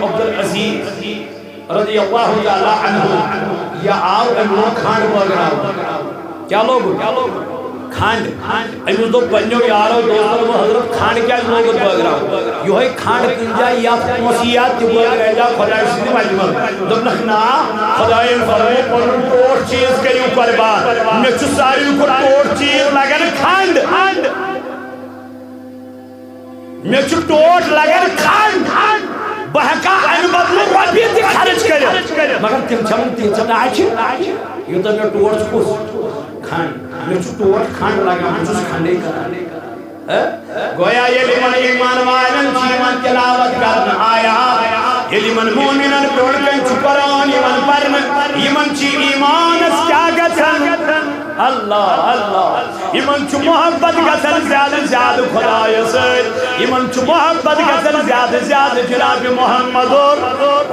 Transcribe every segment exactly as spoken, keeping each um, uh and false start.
عبدالعزیز رضی اللہ تعالیٰ عنہ، یا آو أمۍ لوگ کھنٛڈ بٲگراوُن۔ کیٛاہ لوگُن؟ کھنٛڈ۔ أمِس دوٚپ پنٛنیو یارو دوستو، دوٚپُن، "حضرت، کھنٛڈ کیٛازِ لوگُتھ بٲگراوُن؟ یِہوٚے کھنٛڈ کٕنۍ زِ، یَتھ پونٛسہٕ یِیہِ، تہِ بٲگرٲوۍ زِ خۄداے سٕنٛدِ وَتہِ منٛز۔" دوٚپنَکھ، "نا، خۄدایَن فرموو، پَنُن ٹوٹھ چیٖز کٔرِو قۄربان۔ مےٚ چھُ ساروی کھۄتہٕ ٹوٹھ چیٖز لَگان کھنٛڈ۔" مےٚ چھُ ٹوٹھ لگان کھنٛڈ، بہٕ ہٮ۪کا اَمہِ بدلہٕ رۄپیہِ تہِ خرٕچ کٔرِتھ۔ مگر تِم چھَنہٕ تیٖژاہ ڈاچہِ، یوٗتاہ مےٚ ٹوٹھ چھُ کُس؟ کھنٛڈ۔ مےٚ چھُ ٹوٹھ کھنٛڈ لگان، بہٕ چھُس کھنٛڈے کران۔ ہہ؟ گویا ییٚلہِ یِمن ایمان والٮ۪ن چھِ یِوان تلاوت کرنہٕ آیات، ییٚلہِ یِمن مومنن برٛونٛٹھ کَنہِ چھُ قرآن یِوان پرنہٕ، یِمن چھِ ایمانس کیٛاہ گژھان؟ اللہ، اللہ۔ یِمن چھُ محبت گژھان زیادٕ زیادٕ خۄدایَس سۭتۍ۔ یِمن چھُ محبت گژھان زیادٕ زیادٕ جناب محمد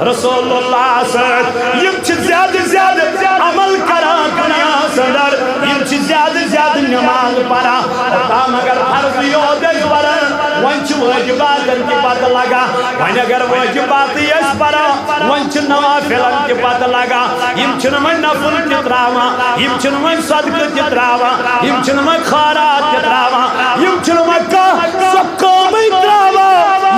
رسول اللہ سۭتۍ۔ یِم چھِ زیادٕ زیادٕ عمل کران دُنیاہَس اندر۔ یِم چھِ زیادٕ زیادٕ نماز پران۔ اوٚتام اگر فرض یوت ٲسۍ پران، وۄنۍ چھِ واجباتن تہِ پتہٕ لگان۔ وۄنۍ اگر واجباتٕے ٲسۍ پران، وۄنۍ چھِ نوافلن تہِ پتہٕ لگان۔ یِم چھِنہٕ وۄنۍ نفل تہِ تراوان، یِم چھِنہٕ وۄنۍ صدقہٕ تہِ تراوان، یِم چھِنہٕ وۄنۍ خٲرات تہِ تراوان، یِم چھِنہٕ وۄنۍ کانٛہہ سۄ کٲمٕے تراوان۔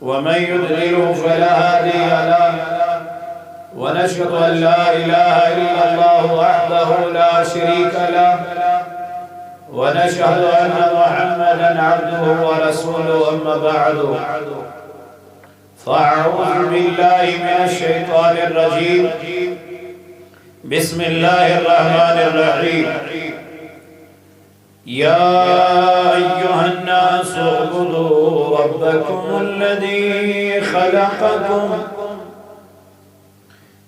ومن يضلله فلا هادي له، ونشهد أن لا إله إلا الله وحده لا شريك له، ونشهد أن محمدا عبده ورسوله، أما بعد، فأعوذ بالله من الشيطان الرجيم. بسم الله الرحمن الرحيم. يا أيها الناس اعبدوا ربكم الذي خلقكم،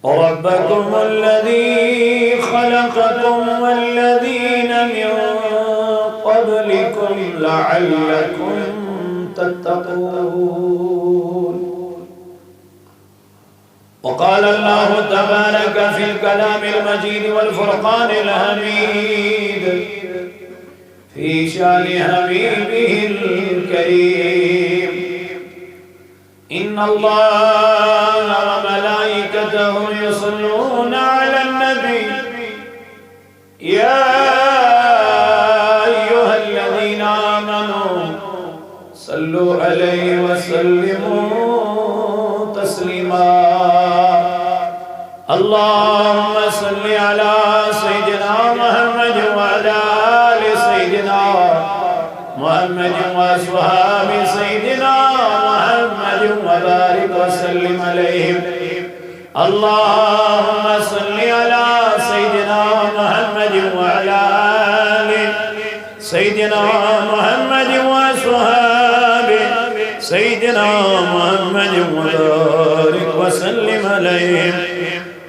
ربكم الذي خلقكم والذين من قبلكم لعلكم تتقون. وقال الله تبارك في الكلام المجيد والفرقان الحميد في شأن حبيبه الكريم: إن الله وملائكته يصلون على النبي، يا أيها الذين آمنوا صلوا عليه وسلموا تسليما. اللهم صل على سيدنا محمد وعلى آل سيدنا محمد وأصحاب سيدنا محمد وبارك وسلم عليهم. اللهم صل على سيدنا محمد وعلى آل سيدنا محمد وأصحاب سيدنا محمد وبارك وسلم عليهم.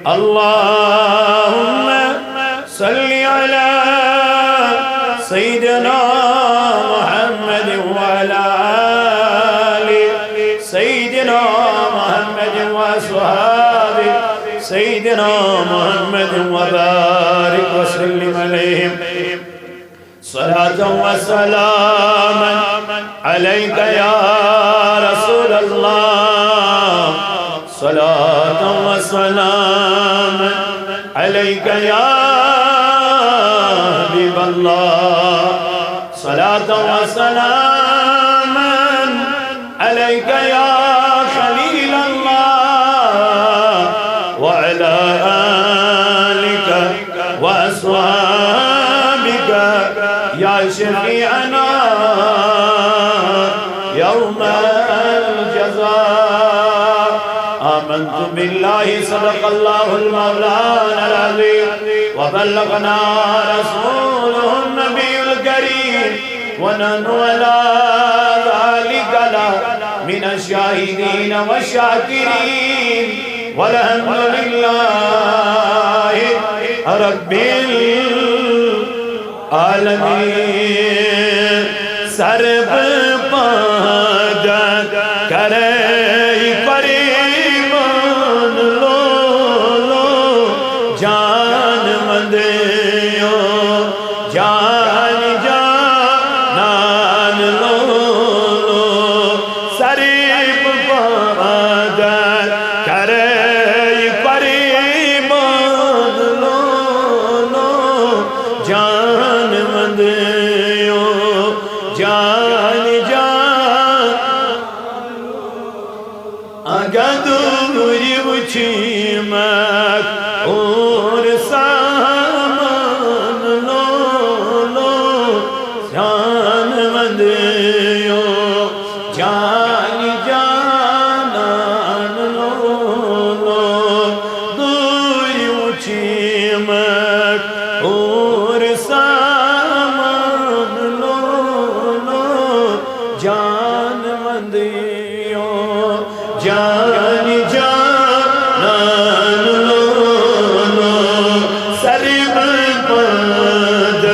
اللهم صل على سيدنا محمد وعلى آل سيدنا محمد وأصحاب سيدنا محمد وبارك وسلم عليهم. صلاة وسلاما عليك يا رسول الله، صلاة وسلاما عليك يا حبيب الله، صلاة وسلاما عليك يا خليل الله، وعلى آلك وأصحابك يا شفيعنا يوم الجزاء. آمنت بالله، صدق الله المولانا العظيم، وبلغنا رسوله النبي الكريم، ونحن على ذلك لمن الشاهدين والشاكرين، والحمد لله رب العالمين. سر بپادا کرے قریب چیمک اور سامان لولو، جان وندیو، جان جانان لولو، دویو چیمک اور سامان لولو، جان وندیو، جان جانان لولو، سرم پاد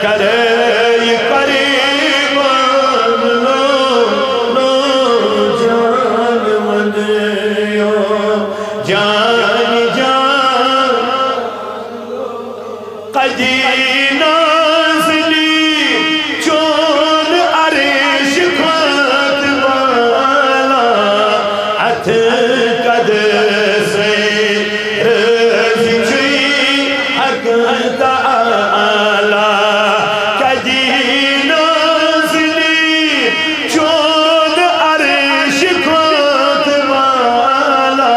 کرے قریبان لولو، جان وندیو، جان جان قدی نازلی چون عرش کھوت والا، اتھ قد سے رز چھوئی حق تعالی۔ قدی نازلی چون عرش کھوت والا،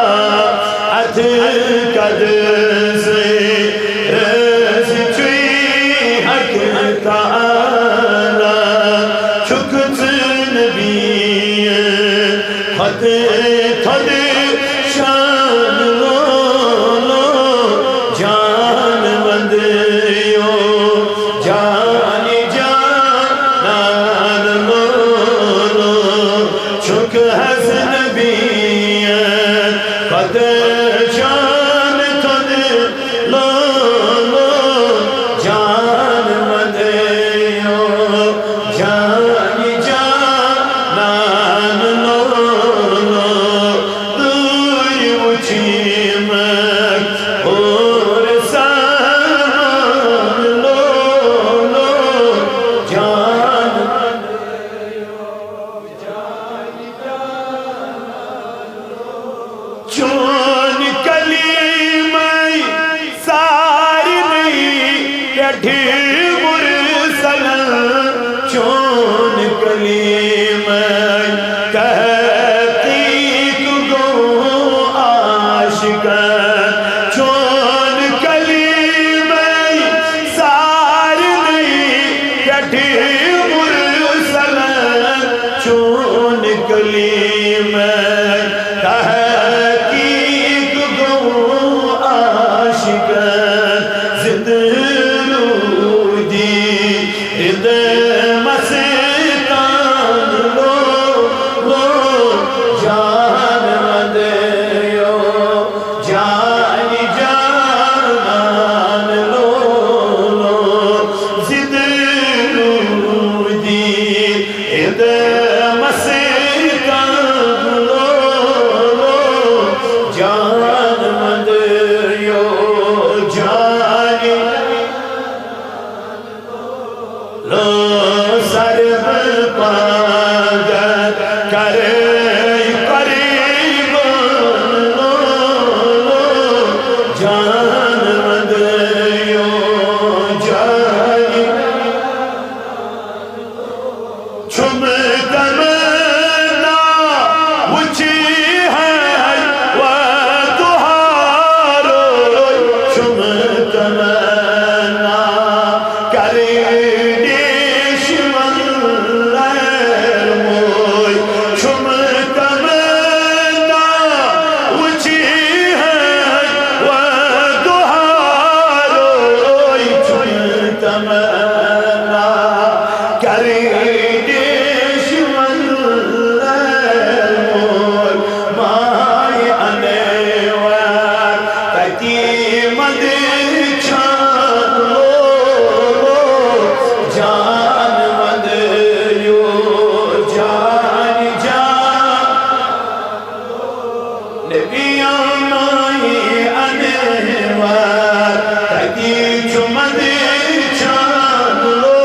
اتھ قد سے رز چھوئی حق تعالی۔ چھکھ ژٕ نبی خود تھود شان لولو، جان وندیو، جان جانان لولو، چھکھ حسن بی پتہ جان تھود لولو، جان وندیو، جان جانان لولو، دوری وچیمک اور سامان لولو، جان چون کلیمہ سارنی پٮ۪ٹھ مرسلن، چون کلیمہ تحقیق گو عاشقن، چون کلیمہ سارنی پٮ۪ٹھ مرسلن، چون کلیمہ تحقیق گو عاشقن، زندہ رودی رند مستان لولو، جان وندیو، جان جانان لولو، زندہ رودی رند مستان لولو، جان وندیو، جان لو سر پاگل کرے قریب لو، لو جان وندیو، جان چھم تمنا وچی ہے و تہارو، چھم تمنا کری دیش من لیر موی، چھم تمنا وچی ہے و تہارو، چھم تمنا کری دیش من لیر موی، مائی انے وار تتی مد چھان لو، جان مد یو، جان جان نبیان مائی انوار، تکی چو مدے چان لو،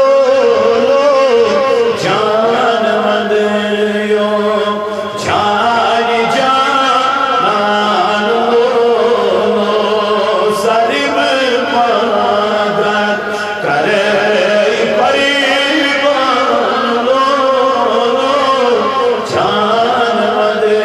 لو جان مدیو، جان جانان لو، لو سرب پادر کرے قریبان لو، لو جان مدے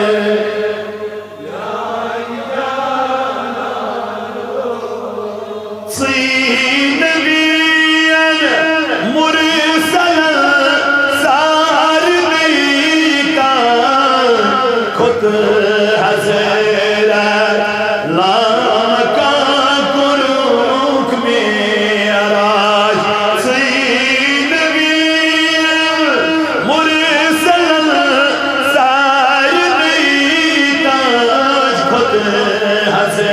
حضرت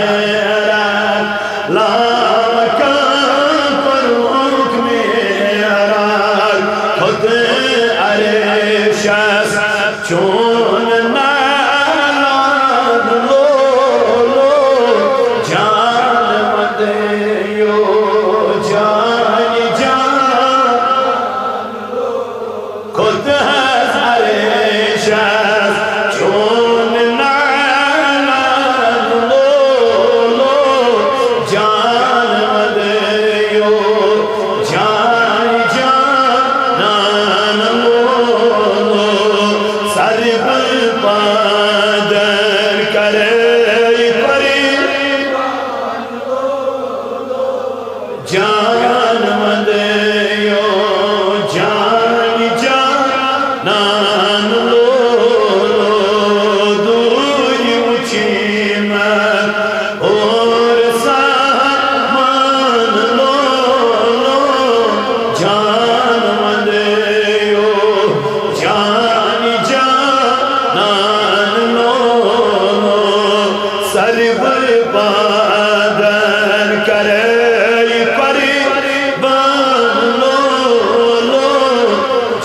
لامکان کوٚرُکھ معراج، کھوٚت عرشس چون نالان لولو، جان مدیو جان جان۔ کھوٚت حض عرشس چون نالان لولو، جان مدیو جان جانان لولو، سر بل پادر کرے پری۔ جان مدیو جان جانان لولو، دوٗرِ وُچھِم اور سامان لولو، جان مدیو جان جانان لولو، سر بل پادر کرے پری بان لولو،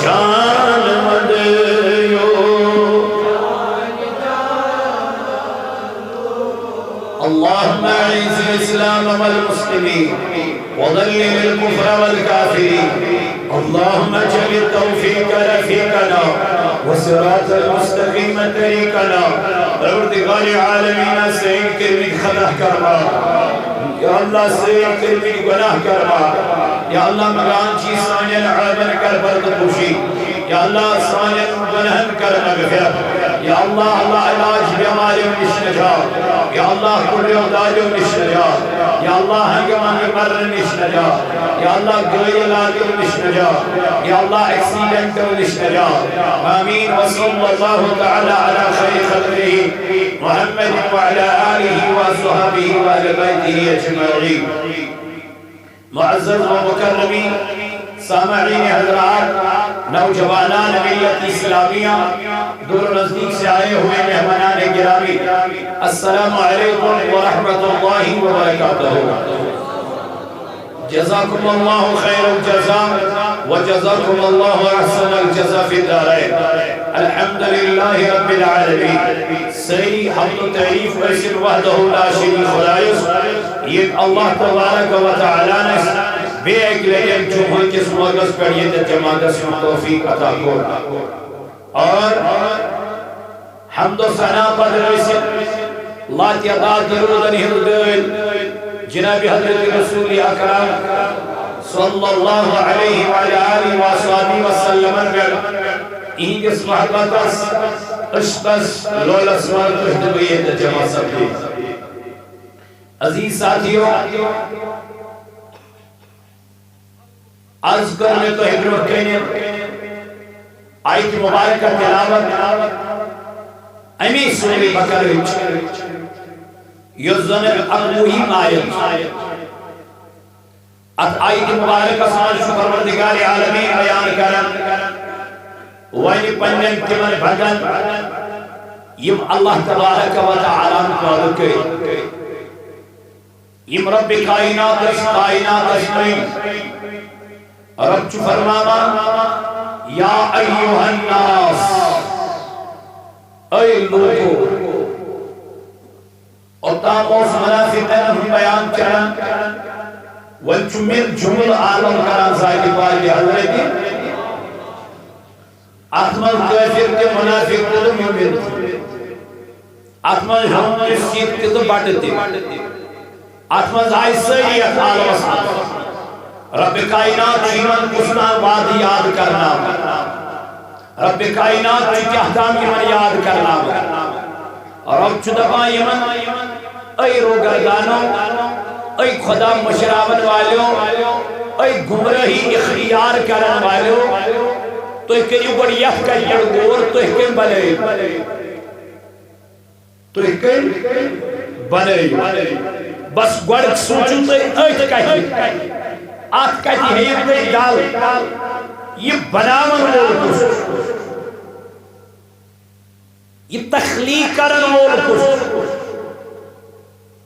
جان مدیو۔ اللهم أعز الإسلام والمسلمين وذلل الكفر والكافرين. اللهم اجعل التوفيق رفيقنا والصراط المستقيم طريقنا. پروردگار عالمین، سٲنۍ کٔرمٕتۍ خطا کرما۔ یا اللہ، سٲنۍ کٔرمٕتۍ گناہ کرما۔ یا اللہ، مگان چی سانٮ۪ن عیبن کر پردٕ پوشی۔ یا اللہ، سانٮ۪ن گناہن کر مغفرت۔ یا اللہ، لا علاج بیماریو نش نجات۔ یا اللہ، کُڑیو دادیو نش نجات۔ یا اللہ، ہنگہ منگہ مرنہ نش نجات۔ یا اللہ، گٲڑۍ لاگیو نش نجات۔ یا اللہ، ایکسیڈنٹو نش نجات۔ آمین۔ وصلی اللہ تعالی علی خیر خلقہ محمد وعلی آلہ وصحبہ وآل بیتہ اجمعین۔ معزز و مکرمین سامعین حضرات، نوجوانان ملت اسلامیہ، دور و نزدیک سے آئے ہوئے مہمانان گرامی، السلام علیکم ورحمۃ اللہ وبرکاتہ۔ جزاکم اللہ خیر الجزاء و جزاکم اللہ احسن الجزاء فی الدارین۔ الحمدللہ رب العالمین۔ سٲری حمد و تعریف ٲسِن وحدہ لا شریک خدایس، ییٚمۍ اللہ تبارک و تعالیٰ ہن اسہِ بیٚیہِ اَکہِ لٹہِ جمعہ کِس موقعس پٮ۪ٹھ ییٚتٮ۪تھ جماعت گژھنُک توفیق عطا کوٚر۔ اور حمد و ثنا پتہٕ ٲسِتھ لاتعداد درودن ہٕنٛز ڈٲلۍ جناب حضرت رسول اکرم صلی اللہ علیہ وعلی آلہ وصحبہ وسلمن پٮ۪ٹھ، اِہِنٛدِس محبتس، عشقس، لولس منٛز تُہۍ تہٕ بہٕ ییٚتہِ جمع سپدے۔ عزیز ساتھیو، عرض کٔر مےٚ تۄہہِ برٛونٛہہ کنہِ آیت مبارکہ تلاوت اَمی سورہ بقرہٕچ، یۄس زن اَکوُہِم آیت۔ اتھ آیت مبارکس منٛز چھُ پروردگار عالمین بیان کران، وۄنۍ پننٮ۪ن تِمن بندن، یِم اللہ تبارک و تعالیٰ ہن پٲدٕ کٔرۍ، یِم رب کائنات ٲسۍ، کائناتس أنٛدۍ۔ رب چھُ فرماوان، یا ایھا الناس، اے لوٗکو۔ اوٚتام اوس منافقن ہُنٛد بیان چلان، وۄنۍ چھُ مِل جُملہٕ عالم کران ذاتِ پاکِ حضرتِ۔ اتھ منٛز کٲفر تہِ، منافق تہِ تہٕ مومن تہِ۔ اتھ منٛز ہیوٚن تہِ، سِکھ تہِ تہٕ بٹہٕ تہِ۔ اتھ منٛز آیہِ سٲری یتھ عالمس منٛز۔ رب کائنات چھُ یِمن کُس تام وعدٕ یاد کرناوان۔ رب کائنات چھُ کیٛاہ تام یِمن یاد کرناوان۔ رب چھُ دپان یِمن، اے روگردانو، اے خدا مٔشراون والیو، اے گمراہی اختیار کرن والیو، تُہۍ کٔرِو گۄڈٕ یتھ کتھِ پٮ۪ٹھ غور، تُہۍ کٔمۍ بنٲیِو؟ تُہۍ کٔمۍ بنٲیِو؟ بس گۄڈٕ سوٗنٛچِو تُہۍ أتھۍ کتھِ، اتھ کتھِ ہیٚیِو تُہۍ ڈل۔ یہِ بناون وول کُس چھُ؟ یہِ تخلیق کرن وول کُس چھُ؟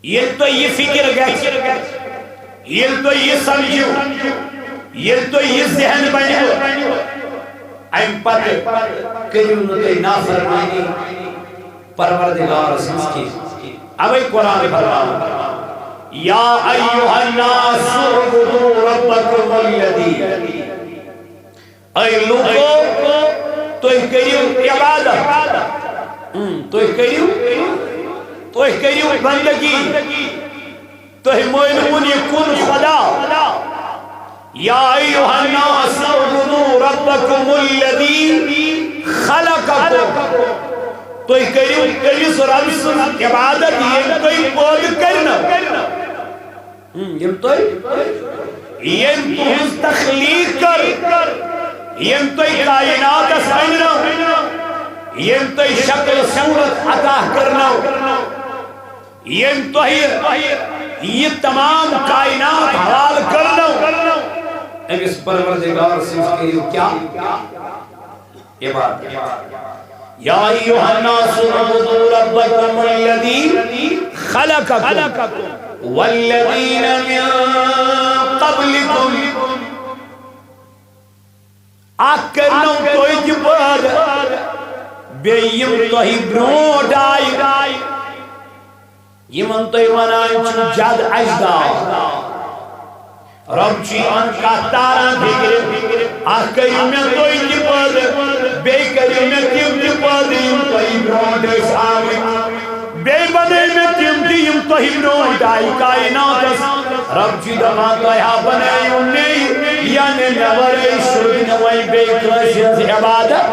ییٚلہِ تۄہہِ یہِ فِکر گژھِ، ییٚلہِ تُہۍ یہِ سمجھِو، ییٚلہِ تُہۍ یہِ ذہن بنیو، امہِ پتہٕ کٔرِو نہٕ تُہۍ نافرمٲنی پروردگار سٕنٛز کینٛہہ۔ اوے قرآن فرماوان، یا ایھا الناس اعبدوا ربکم الذی۔ اے لوٗکو، تُہۍ کٔرِو عبادت۔ اۭں، تُہۍ کٔرِو، تُہۍ کٔرِو بندگی۔ تُہۍ مٲنِوُن یہِ کُن خدا۔ یا ایھا الناس اعبدوا ربکم الذی خلقکم۔ تُہۍ کٔرِو تٔمِس رب سٕنٛز عبادت، ییٚمۍ تۄہہِ پٲدٕ کٔرۍ نو۔ ہم، ییٚمۍ تۄہہِ، ییٚمۍ تُہٕنٛز تخلیق کٔر، ییٚمۍ تۄہہِ کائناتس أنۍ نو، ییٚمۍ تۄہہِ شکل صورت عطا کٔرنو، ییٚمۍ تۄہہِ یہِ تمام کائنات حوالہٕ کٔرنو، أمِس پروردگار سٕنٛز کٔرِو کیٛاہ؟ عبادت۔ یا ایھا الناس اعبدوا ربکم الذی خلقکم والذین من قبلکم۔ اکھ کرنو تُہۍ تہِ پٲدٕ، بیٚیہِ یِم تۄہہِ برونٛٹھ آیہِ۔ یِمن تُہۍ ونان چھِو جد اجداد۔ رب چھُ یِمن کتھ تاران فِکرِ۔ اکھ کٔرِو مےٚ تُہۍ تہِ پٲدٕ، بیٚیہِ کٔرِو مےٚ تِم تہِ پٲدٕ، یِم تۄہہِ برونٛٹھ ٲسۍ آمٕتۍ۔ بیٚیہِ بنٲے مےٚ تِم تہِ، یِم تۄہہِ برونٛٹھ آیہِ کائناتس۔ رب چھُ دپان، تۄہہِ ہا بنٲیِو مے، یعنی مےٚ ورٲے شوٗبہِ نہٕ وۄنۍ بیٚیہِ کٲنٛسہِ ہٕنٛز عبادت۔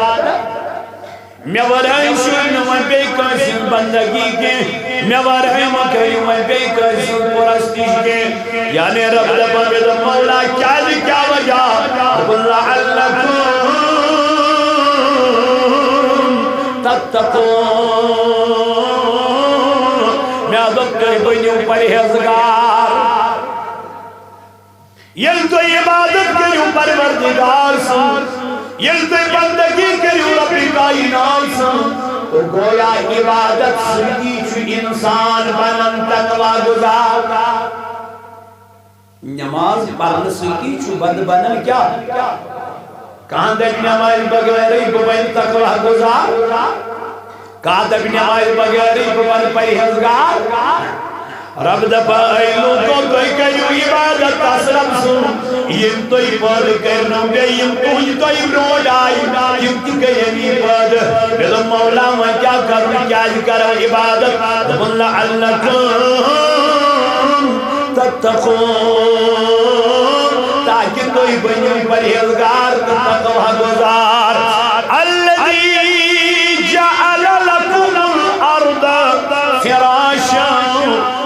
مےٚ ورٲے چھُنہٕ وۄنۍ بیٚیہِ کٲنٛسہِ ہٕنٛز بندگی کینٛہہ۔ مےٚ ورٲے مہ کٔرِو وۄنۍ بیٚیہِ کٲنٛسہِ ہٕنٛز پرستش کینٛہہ۔ یعنی رب دپان، مےٚ دوٚپ، مولا، کیٛازِ، کیٛاہ وجہ؟ دوٚپُن، لعلکم تتقون۔ مےٚ دوٚپ، تُہۍ بٔنِو پرہیزگار۔ ییٚلہِ تُہۍ عبادت کٔرِو پروردگار سٕنٛز، ییٚلہِ تُہۍ بندگی کٔرِو رب کائنات سٕنٛز، تو گویا عبادت سۭتی چھُ انسان بنان تقوی گزار۔ نماز پرنہٕ سۭتی چھُ بندٕ بنان کیٛاہ؟ کانٛہہ دپہِ نمازِ بغٲرٕے بہٕ بنہٕ تقوی گزار۔ کانٛہہ دپہِ نمازِ بغٲرٕے بہٕ بنہٕ پرہیزگار۔ رب دپان، اے لوٗکو، تُہۍ کٔرِو عبادت تس رب سٕنٛز، ییٚمۍ تُہۍ پٲدٕ کٔرنو، بیٚیہِ یِم تُہنٛدِ تۄہہِ برونٛٹھ آیہِ، تِم تہِ گٔے اَمی پٲدٕ۔ مےٚ دوٚپ، مولا، وۄنۍ کیٛاہ کرو، کیٛازِ کرو عبادت؟ دوٚپُن، لعلکم تتقون، تاکہ تُہۍ بٔنِو پرہیزگار تہٕ تقوی گزار۔ الذی جعل لکم الارض فراشا،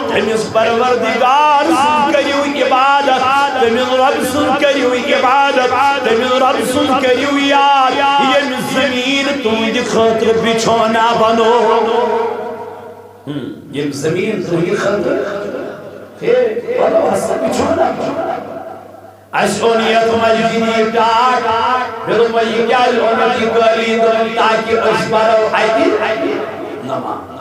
تٔمِس پروردگار سٕنٛز کٔرِو عبادت، تٔمِس رب سٕنٛز کٔرِو عبادت، تٔمِس رب سٕنٛز کٔرِو یاد، ییٚمۍ زٔمیٖن تُہنٛدِ خٲطرٕ بِچھونا بنوو۔ ہم، ییٚمۍ زٔمیٖن تُہنٛدِ خٲطرٕ، ہے، بنوو ہسا بِچھونا۔ اَسہِ اوٚن یَتھ مسجدِ یہِ ٹاٹھ۔ مےٚ دوٚپ، وۄنۍ یہِ کیٛازِ اوٚنُتھ یہِ قٲلیٖن؟ دوٚپُن، تاکہِ أسۍ پَرو اَتہِ نماز۔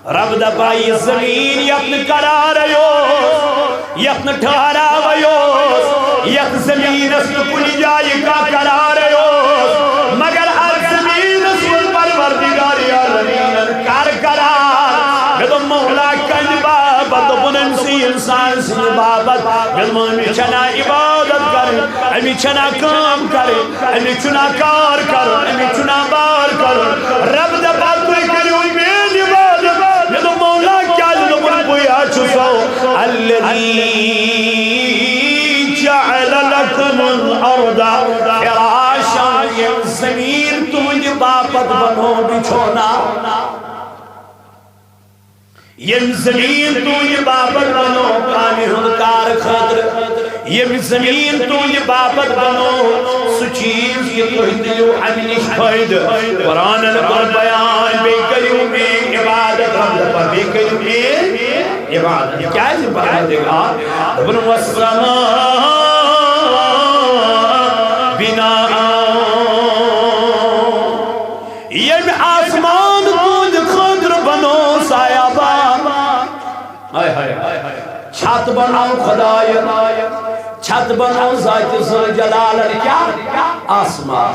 رب دپان، یہِ زٔمیٖن یَتھ نہٕ قرارے اوس، یَتھ نہٕ ٹھہراوے اوس، یَتھ زٔمیٖنَس نہٕ کُنہِ جایہِ کانٛہہ قرارے اوس، مگر اَتھ زٔمیٖنَس منٛز پروردگار عالمیٖنَن کر قرار۔ مےٚ دوٚپ، مولا، کَمہِ باپتھ؟ دوٚپُن، أمۍ سٕے اِنسان سٕنٛدِ باپتھ۔ مےٚ دوٚپ، أمِس چھَنا عبادت کَرٕنۍ، أمِس چھَنا کٲم کَرٕنۍ، أمِس چھُنا کار کَرُن، أمِس چھُنا بار کَرُن۔ رب دَپان، تُہۍ کٔرِو میٛٲنۍ عبادت۔ مےٚ دوٚپ، مولا، کیٛازِ؟ دوٚپُن، بٕے ہا چھُسو الذی جعل لکم الارض فراشا، ییٚمۍ زٔمیٖن تُہٕنٛدِ باپتھ بنوو بِچھونا۔ ییٚمۍ زٔمیٖن تُہٕنٛدِ باپتھ بنوو کامہِ ہُنٛد کار خٲطرٕ، ییٚمۍ زٔمیٖن تُہٕنٛدِ باپتھ بنوو سُہ چیٖز کہِ تُہۍ تُلِو اَمہِ نِش فٲیدٕ۔ قرآنن کوٚر بیان، بیٚیہِ کٔرِو میٛٲنۍ عبادت۔ رب دَپان، بیٚیہِ کٔرِو میٛٲنۍ عبادت۔ کیٛازِ؟ پروردگار دوٚپُن، والسماء بناء۔ ییٚمۍ آسمان تُہٕنٛدِ خٲطرٕ بنوو سایابان، ہائے ہائے ہائے ہائے۔ چھت بناو خدایَن، چھت بناو ذاتِ ذوالجلالَن کیا؟ آسمان۔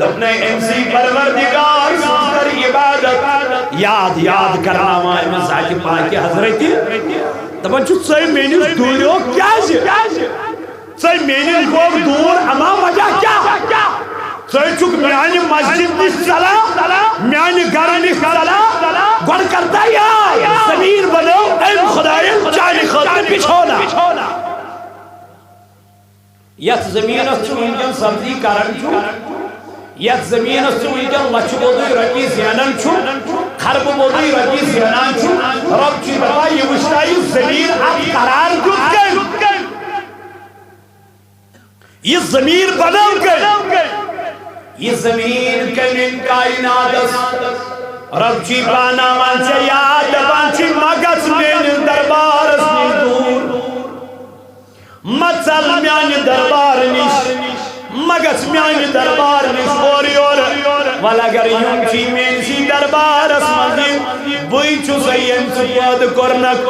دوٚپنَے أمۍ سٕے پروردگار سٕنٛز کر عبادت۔ یاد، یاد کرناوان أمِس ذاتِ پاکہِ حضرتِ۔ دَپان چھُ، ژٕے مےٚ نِش دوٗریو کیٛازِ؟ ژٕے مےٚ نِش گوٚو دوٗر، اما وجہ کیٛاہ؟ ژٕ چھُکھ میانہِ مسجد نِش ژلان، میانہِ گرٕ نِش ژلان۔ گۄڈٕ کر تیار، زٔمیٖن بنٲو أمۍ خدایَن چانہِ خٲطرٕ بِچھونا۔ یتھ زٔمیٖنَس ژٕ وٕنکیٚن سبزی کران چھُکھ، یتھ زٔمیٖنَس ژٕ وٕنکیٚن لچھِ بوٚدُے رۄپیہِ زینان چھُکھ، خربہٕ بوٚدُے رۄپیہِ زینان چھُکھ، رۄب چھُے دپان، یہِ وٕچھتا یہِ زٔمیٖن اتھ قرار دیُت کٔمۍ؟ یہِ زٔمیٖن بنٲو کٔمۍ؟ یہِ زٔمیٖن کٔمۍ أمۍ کائناتس؟ رۄب چھُے پاناوان ژےٚ یاد، دپان چھُے، مہ گژھ میٲنِس دربارس نِش دوٗر۔ مہ ژل میانہِ دربار نِش، مہ گژھ میانہِ دربار نِش اورٕ یورٕ۔ وَلہٕ اگر یِم چھِ میٲنِسٕے دربارس منٛز یِم، بٕے چھُسَے ییٚمۍ ژٕ پٲدٕ کوٚرنَکھ،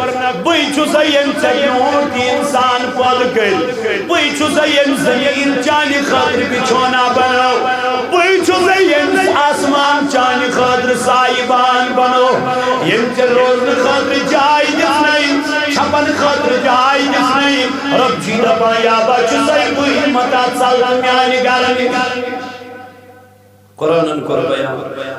بٕے چھُسَے ییٚمۍ ژےٚ برونٛٹھ تہِ اِنسان پٲدٕ کٔرۍ، بٕے چھُسَے ییٚمۍ زٔمیٖن چانہِ خٲطرٕ بِچھونا بنٲو، بٕے چھُسَے ییٚمۍ آسمان چانہِ خٲطرٕ سایبان بنوو، ییٚمۍ ژےٚ روزنہٕ خٲطرٕ جاے دِژنَے، چھپن خٲطرٕ جاے دِژنَے۔ رۄب چھُے دپان، یا بہ چھُسَے بٕے، مہ تا ژل میانہِ گرٕ نِش۔ قرآنن کوٚر بیان۔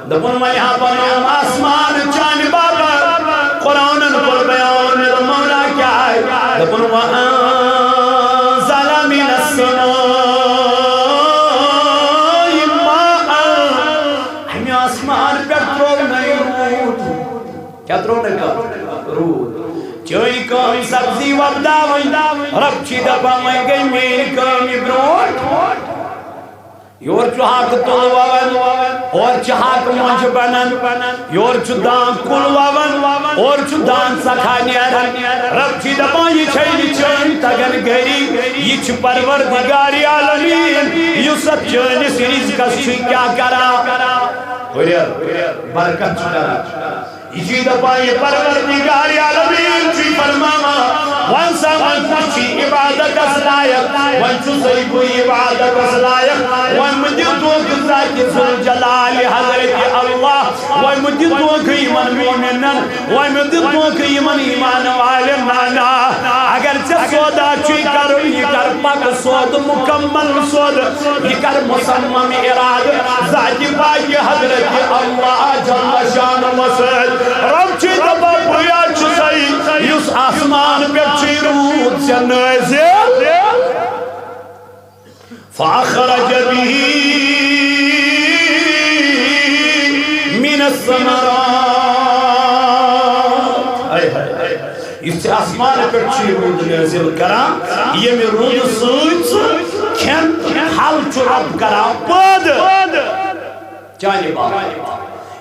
دوٚپُن، وۄنۍ ہا بنووُم آسمان چانہِ باپتھ۔ قرآنن کوٚر بیان، مےٚ دوٚپ، مولا کیٛاہ آے؟ دوٚپُن، وَأَنزَلَ مِنَ السَّمَاءِ مَاءً۔ اَمہِ آسمان پٮ۪ٹھ ترٛوو نَے روٗد۔ کیٛاہ ترٛوو نَے پَتہٕ؟ روٗد۔ چٲنۍ کٲم سبزی وۄپداوٕنۍ۔ رۄب چھُے دَپان، وۄنۍ گٔے میٛٲنۍ کٲم یہِ برٛونٛٹھ۔ یورٕ چھُ ہاکہٕ تُل وَوان، اورٕ چھِ ہاکہٕ مۄنجہِ بَنان، یورٕ چھُ دان کُل وَوان، اورٕ چھُ دان سَخا نیران۔ رۄب چھُے دَپان، یہِ چھے نہٕ چٲنۍ تَگان گَری، یہِ چھُ پروردگارِ عالمیٖن، یُس اَتھ چٲنِس رِزقَس چھُے کیٛاہ کران؟ ہُرٮ۪ر، برکت چھُ کران۔ یہِ چھُے دَپان، یہِ پروردگارِ عالمیٖن چھُے فرماوان، وۄنۍ سا وۄنۍ کُس چھُے عبادتس لایق؟ وۄنۍ چھُسَے بٕے عبادتس لایق۔ وۄنۍ مہٕ دِ دھوکہٕ ذاتِ ذوالجلالِ حضرتِ اللہ۔ وۄنۍ مہٕ دِ دھوکہٕ یِمن مومنن۔ وۄنۍ مہٕ دِ دھوکہٕ یِمن ایمان والٮ۪ن۔ نہ، نہ۔ اگر ژےٚ سودا چھُے کرُن، یہِ کر پکہٕ سودٕ، مکمل سودٕ۔ یہِ کر مصمم ارادٕ ذاتِ پاکہِ حضرتِ اللہ جل شانہ سۭتۍ۔ رۄب چھُے دَپان، بٕے چھُسَے، یُس آسمان پٮ۪ٹھ چھُے روٗد ژےٚ نٲزِل۔ فأخرج به من الثمرات۔ ہاے، ہاے، ہاے۔ یُس ژےٚ آسمان پٮ۪ٹھ چھُے روٗد نٲزِل کران، ییٚمہِ روٗدٕ سۭتۍ ژٕ کھٮ۪ن پھل چھُ رۄب کران پٲدٕ۔ چانہِ باپتھ۔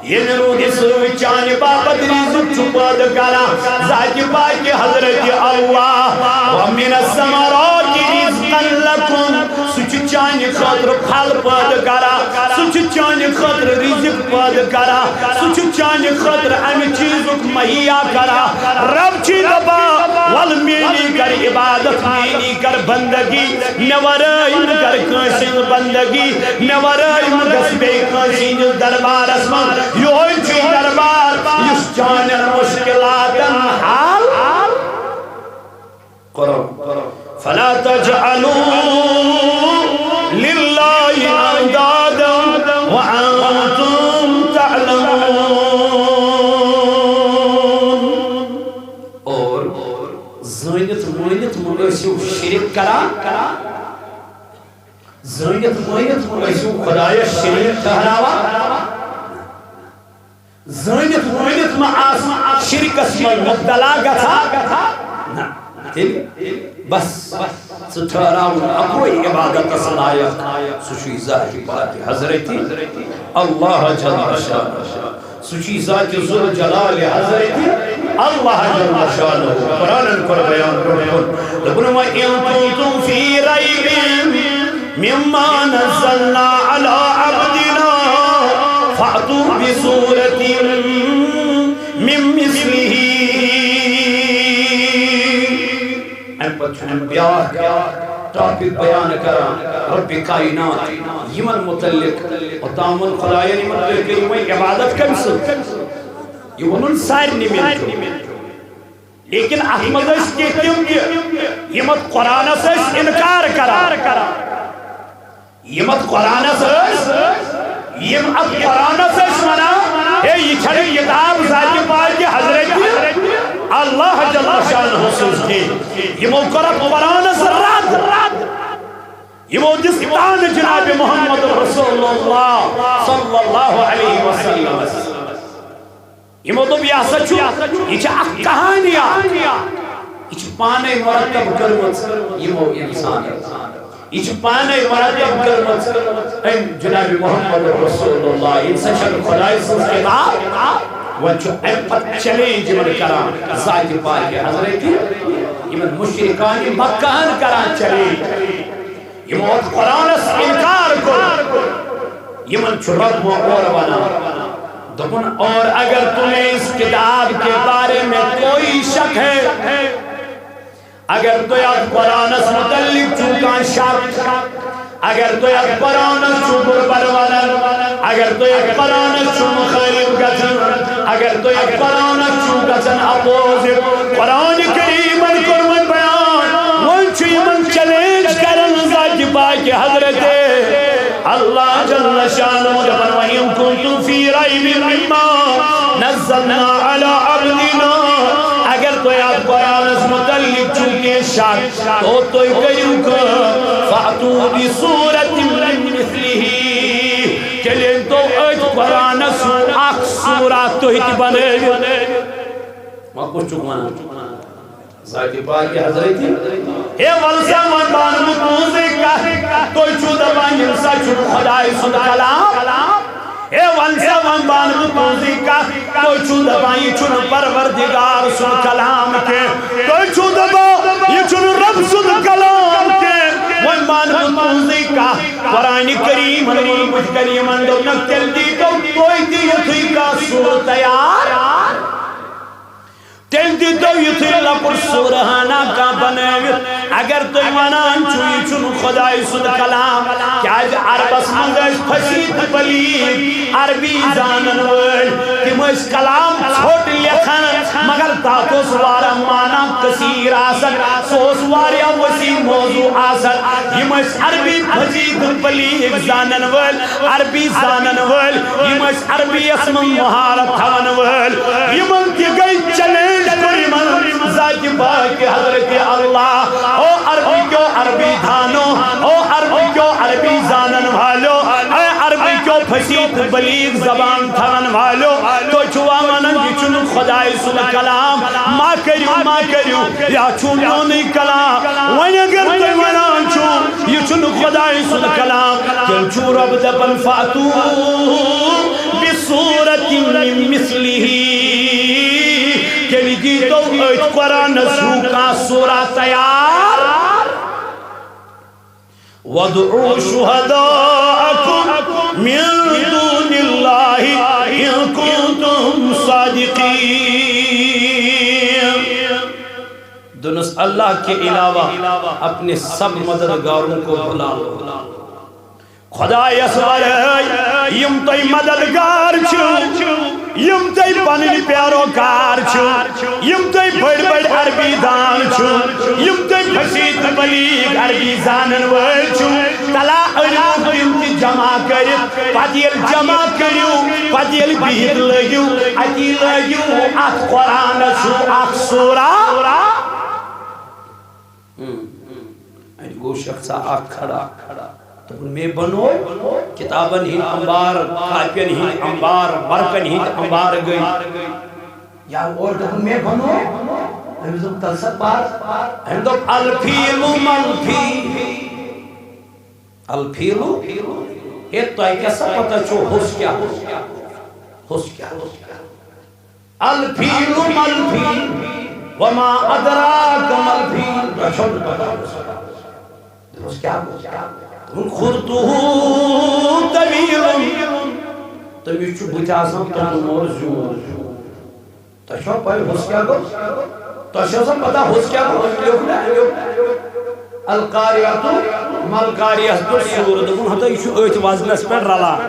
ییٚمہِ روٗدٕ سۭتۍ چانہِ باپتھ رِزق چھُ پٲدٕ کران۔ ذاتِ پاکہِ حضرتِ اللہ۔ ومن الثمرات رزقا لکم۔ سُہ چھُ چانہِ خٲطرٕ پھل پٲدٕ کران۔ سُہ چھُ چانہِ خٲطرٕ رِزق پٲدٕ کران۔ سُہ چھُ چانہِ خٲطرٕ اَمہِ چیٖزُک مہیا کران۔ رۄب چھُے دَپان، وَلہٕ میٛٲنی کر عبادت، میٛٲنی کر بندگی، مےٚ ورٲے مہٕ کر کٲنٛسہِ ہٕنٛز بندگی، مےٚ ورٲے مہٕ گژھ بیٚیہِ کٲنٛسہِ ہٕنٛدِس دربارس منٛز۔ یِہوٚے چھُے دربار، یُس چانٮ۪ن مُشکِلاتن حل کرو۔ فلا تجعلوا لله أندادا وأنتم تعلمون۔ اور زٲنِتھ مٲنِتھ مہٕ ٲسِو شرک کران، زٲنِتھ مٲنِتھ مہٕ ٲسِو خدایس شریٖک ٹھہراوان، زٲنِتھ مٲنِتھ مہٕ آس شرکس منٛز مبتلا گژھان۔ نہ، تیٚلہِ بس، ژٕ ٹھہراوُن اکوے عبادتس لایق، سُہ چھُے ذاتِ پاکہِ حضرتِ اللہ جل شانہ۔ سُہ چھُ ذاتِ ذوالجلال حضرتِ اللہ جل شانہ۔ قرآنن کوٚر بیان برٛونٛہہ کُن۔ دوٚپُن، وَإِن كُنتُمْ فِي رَيْبٍ مِّمَّا نَزَّلْنَا عَلَىٰ عَبْدِنَا فَأْتُوا بِسُورَةٍ مِّن مِّثْلِهِ پتہٕ چھُ وۄنۍ بیٛاکھ ٹاپک بیان کران، رب کائنات، یِمن متعلق۔ اوٚتام ووٚن خدایَن یِمن، تُہۍ کٔرِو وۄنۍ عبادت کٔمۍ سٕنٛز؟ یہِ ووٚنُن سارنٕے مِلِتھ۔ لیکن اتھ منٛز ٲسۍ کینٛہہ تِم تہِ، یِم اتھ قرآنس ٲسۍ انکار کران۔ یِم اتھ قرآنس ٲسۍ، یِم اتھ قرآنس ٲسۍ ونان، ہے، یہِ چھنہٕ کتاب ذاتِ پاکِ حضرت اللہ جل شانہ سٕنٛز کینٛہہ۔ یِمو کوٚر اتھ قرآنس رد۔ یِمو دِژ تان جناب محمد رسول اللہ صلی اللہ علیہ وسلم۔ یِمو دوٚپ، یہِ ہسا چھُ، یہِ چھِ اکھ کہانی اکھ۔ یہِ چھِ پانے مرتب کٔرمٕژ یِمو انسانو۔ یہِ چھِ پانے مرتب کٔرمٕژ أمۍ جناب محمد رسول اللہ۔ یہِ ہسا چھَنہٕ خدایہِ سٕنٛز کِتاب۔ وۄنۍ چھُ اَمہِ پتہٕ چیلنج یِمن کران، ذاتِ پاکِ حضرت، یِمن مشرکانِ مکہن کران چیلنج۔ یِمو اوس قرآنس انکار کوٚر۔ یِمن چھُ رب وۄنۍ اورٕ ونان، دوٚپُن، اور اگر تمہیں اس کتاب کے بارے میں کوئی شک ہے، اگر تُہۍ اتھ قرآنس متعلق چھُو کانٛہہ شک، اگر تُہۍ اتھ قرآنس چھُو بُرٕ بَرٕ ونان، اگر تُہۍ اتھ قرآنس چھُو مُخٲلف گژھان، اگر تُہۍ اتھ قرآنس چھُو گژھان اپوزٹ، قرآن کریمن کوٚر وۄنۍ بیان، وۄنۍ چھُ یِمن چیلنج کران ذاتِ پاکِ حضرت اللہ جل شانہ دپان، وَإِن كُنتُمْ فِي رَيْبٍ مِّمَّا نَزَّلْنَا عَلَىٰ عَبْدِنَا، اگر تُہۍ اتھ قرآنس متعلق چھُو کینٛہہ شک، تو تُہۍ کٔرِو کٲم، فَأْتُوا بِسُورَةٍ مِّن مِّثْلِهِ، تیٚلہِ أنۍ تو أتھۍ قرآنس ہُنٛد اکھ سورہ تُہۍ تہِ بنٲوِتھ۔ وۄنۍ کُس چھُکھ ونان؟ ذاتِ پاکِ حضرت۔ ہے ول سا ون بانہٕ بہٕ تُہنٛزٕے کتھ، تُہۍ چھِو دپان یِم سا چھُنہٕ خدایہِ سُنٛد کلام۔ ہے ول سا ون بانہٕ بہٕ تُہنٛزٕے کتھ، تُہۍ چھِو دپان یہِ چھُنہٕ پروردگار سُنٛد کلام کینٛہہ، تُہۍ چھِو دپان یہِ چھُنہٕ رب سُنٛد کلام کینٛہہ۔ وۄنۍ مانہٕ بہٕ تُہنٛزٕے کتھ، قرآن کریمن ووٚن بُتھِ کنہِ یِمن، دوٚپنکھ، تیٚلہِ دیٖتو تُہۍ تہِ یُتھُے کانٛہہ سورٕ تیار۔ تیٚلہِ دیٖتو یُتھُے لۄکُٹ سورہانہ کانٛہہ بنٲوِتھ۔ اگر تُہۍ ونان چھِو، یہِ چھُنہٕ خۄدایہِ سُنٛد کلام، کیٛازِ عربس منٛز ٲسۍ فصیح تہٕ بلیغ عربی زانن وٲلۍ، تِم ٲسۍ کلام ژھوٚٹ لیکھان، مگر تتھ اوس واریاہ معنی کثیر آسان، سُہ اوس واریاہ وسیع موضوع آسان۔ یِم ٲسۍ عربی فصیح تہٕ بلیغ زانن وٲلۍ، عربی زانن وٲلۍ، یِم ٲسۍ عربی یس منٛز مہارت تھاون وٲلۍ، یِمن تہِ گٔے چیلنج کوٚر یِمن ذاتِ پاکِ حضرت اللہ۔ او عربی کیو عربی دانو، او عربی کیو عربی زانن والو، اے عربی کیو فصیح تہٕ بلیغ زبان تھاون والو، تُہۍ چھِوا ونان یہِ چھُنہٕ خۄدایہِ سُنٛد کلام؟ ما کٔرِو، ما کٔرِو، یا چھُ میونُے کلام۔ وۄنۍ اگر تُہۍ ونان چھِو، یہِ چھُنہٕ خۄدایہِ سُنٛد کلام، تیٚلہِ چھُ رۄب دپان، فاتو بسورة من مثله، تیٚلہِ دیٖتو أتھۍ قرآنس ہیوٗ کانٛہہ سورہ تیار۔ وادعوا شهداءكم من دون الله إن كنتم صادقين۔ دوٚپنَس، اللہ کے علاوہ اپنے سب مددگاروں کو بلا لو۔ خۄدایَس ورٲے یِم تۄہہِ مددگار چھِو، یِم تۄہہِ پنٕنۍ پیروکار چھِو، یِم تۄہہِ بٔڑۍ بٔڑۍ عربی دان چھِو، یِم تۄہہِ فصیح تہٕ بلیغ عربی زانن وٲلۍ چھِو، تلا أنِو تِم تہِ جمع کٔرِتھ۔ پتہٕ ییٚلہِ جمع کٔرِو، پتہٕ ییٚلہِ بِہِتھ لٲگِو، اتی لٲگِو اَتھ قرآنَس ہیوٗ اکھ سورہ۔ ہم۔ اَتہِ گوٚو شخصا اکھ کھڑا۔ دوٚپُن، مےٚ بنوو کِتابن ہٕنٛدۍ اَمبار، کاپین ہٕنٛدۍ اَمبار، ورقن ہٕنٛدۍ اَمبار گٔے۔ یا اور دوٚپُن، مےٚ بنوو۔ أمِس دوٚپ، تَلہٕ سا پر۔ أمۍ دوٚپ، الفیل ملفیل۔ الفیل؟ ہے، تۄہہِ کیٛاہ سا پتہ چھو، ہوٚس کیٛاہ؟ ہوٚس کیٛاہ؟ الفیل ملفیل، وما ادراک ملفیل۔ تۄہہِ چھو نہٕ پتہ۔ دوٚپمَس، کیٛاہ گوٚو؟ دوٚپُن، خُرطُہ طویل۔ تٔمِس چھُ بٕتھِ آسان توٚمُل مور زیوٗٹھ۔ تۄہہِ چھوا پَے، ہوٚس کیٛاہ گوٚو؟ تۄہہِ چھو سا پتہ، ہُس کیٛاہ گوٚو؟ أمۍ لیوٚکھ نا، أمۍ لیوٚکھ القاریہ تہٕ ملقاریہ تہٕ سوٗر۔ دوٚپُن، ہتا، یہِ چھُ أتھۍ وزنس پٮ۪ٹھ رلان۔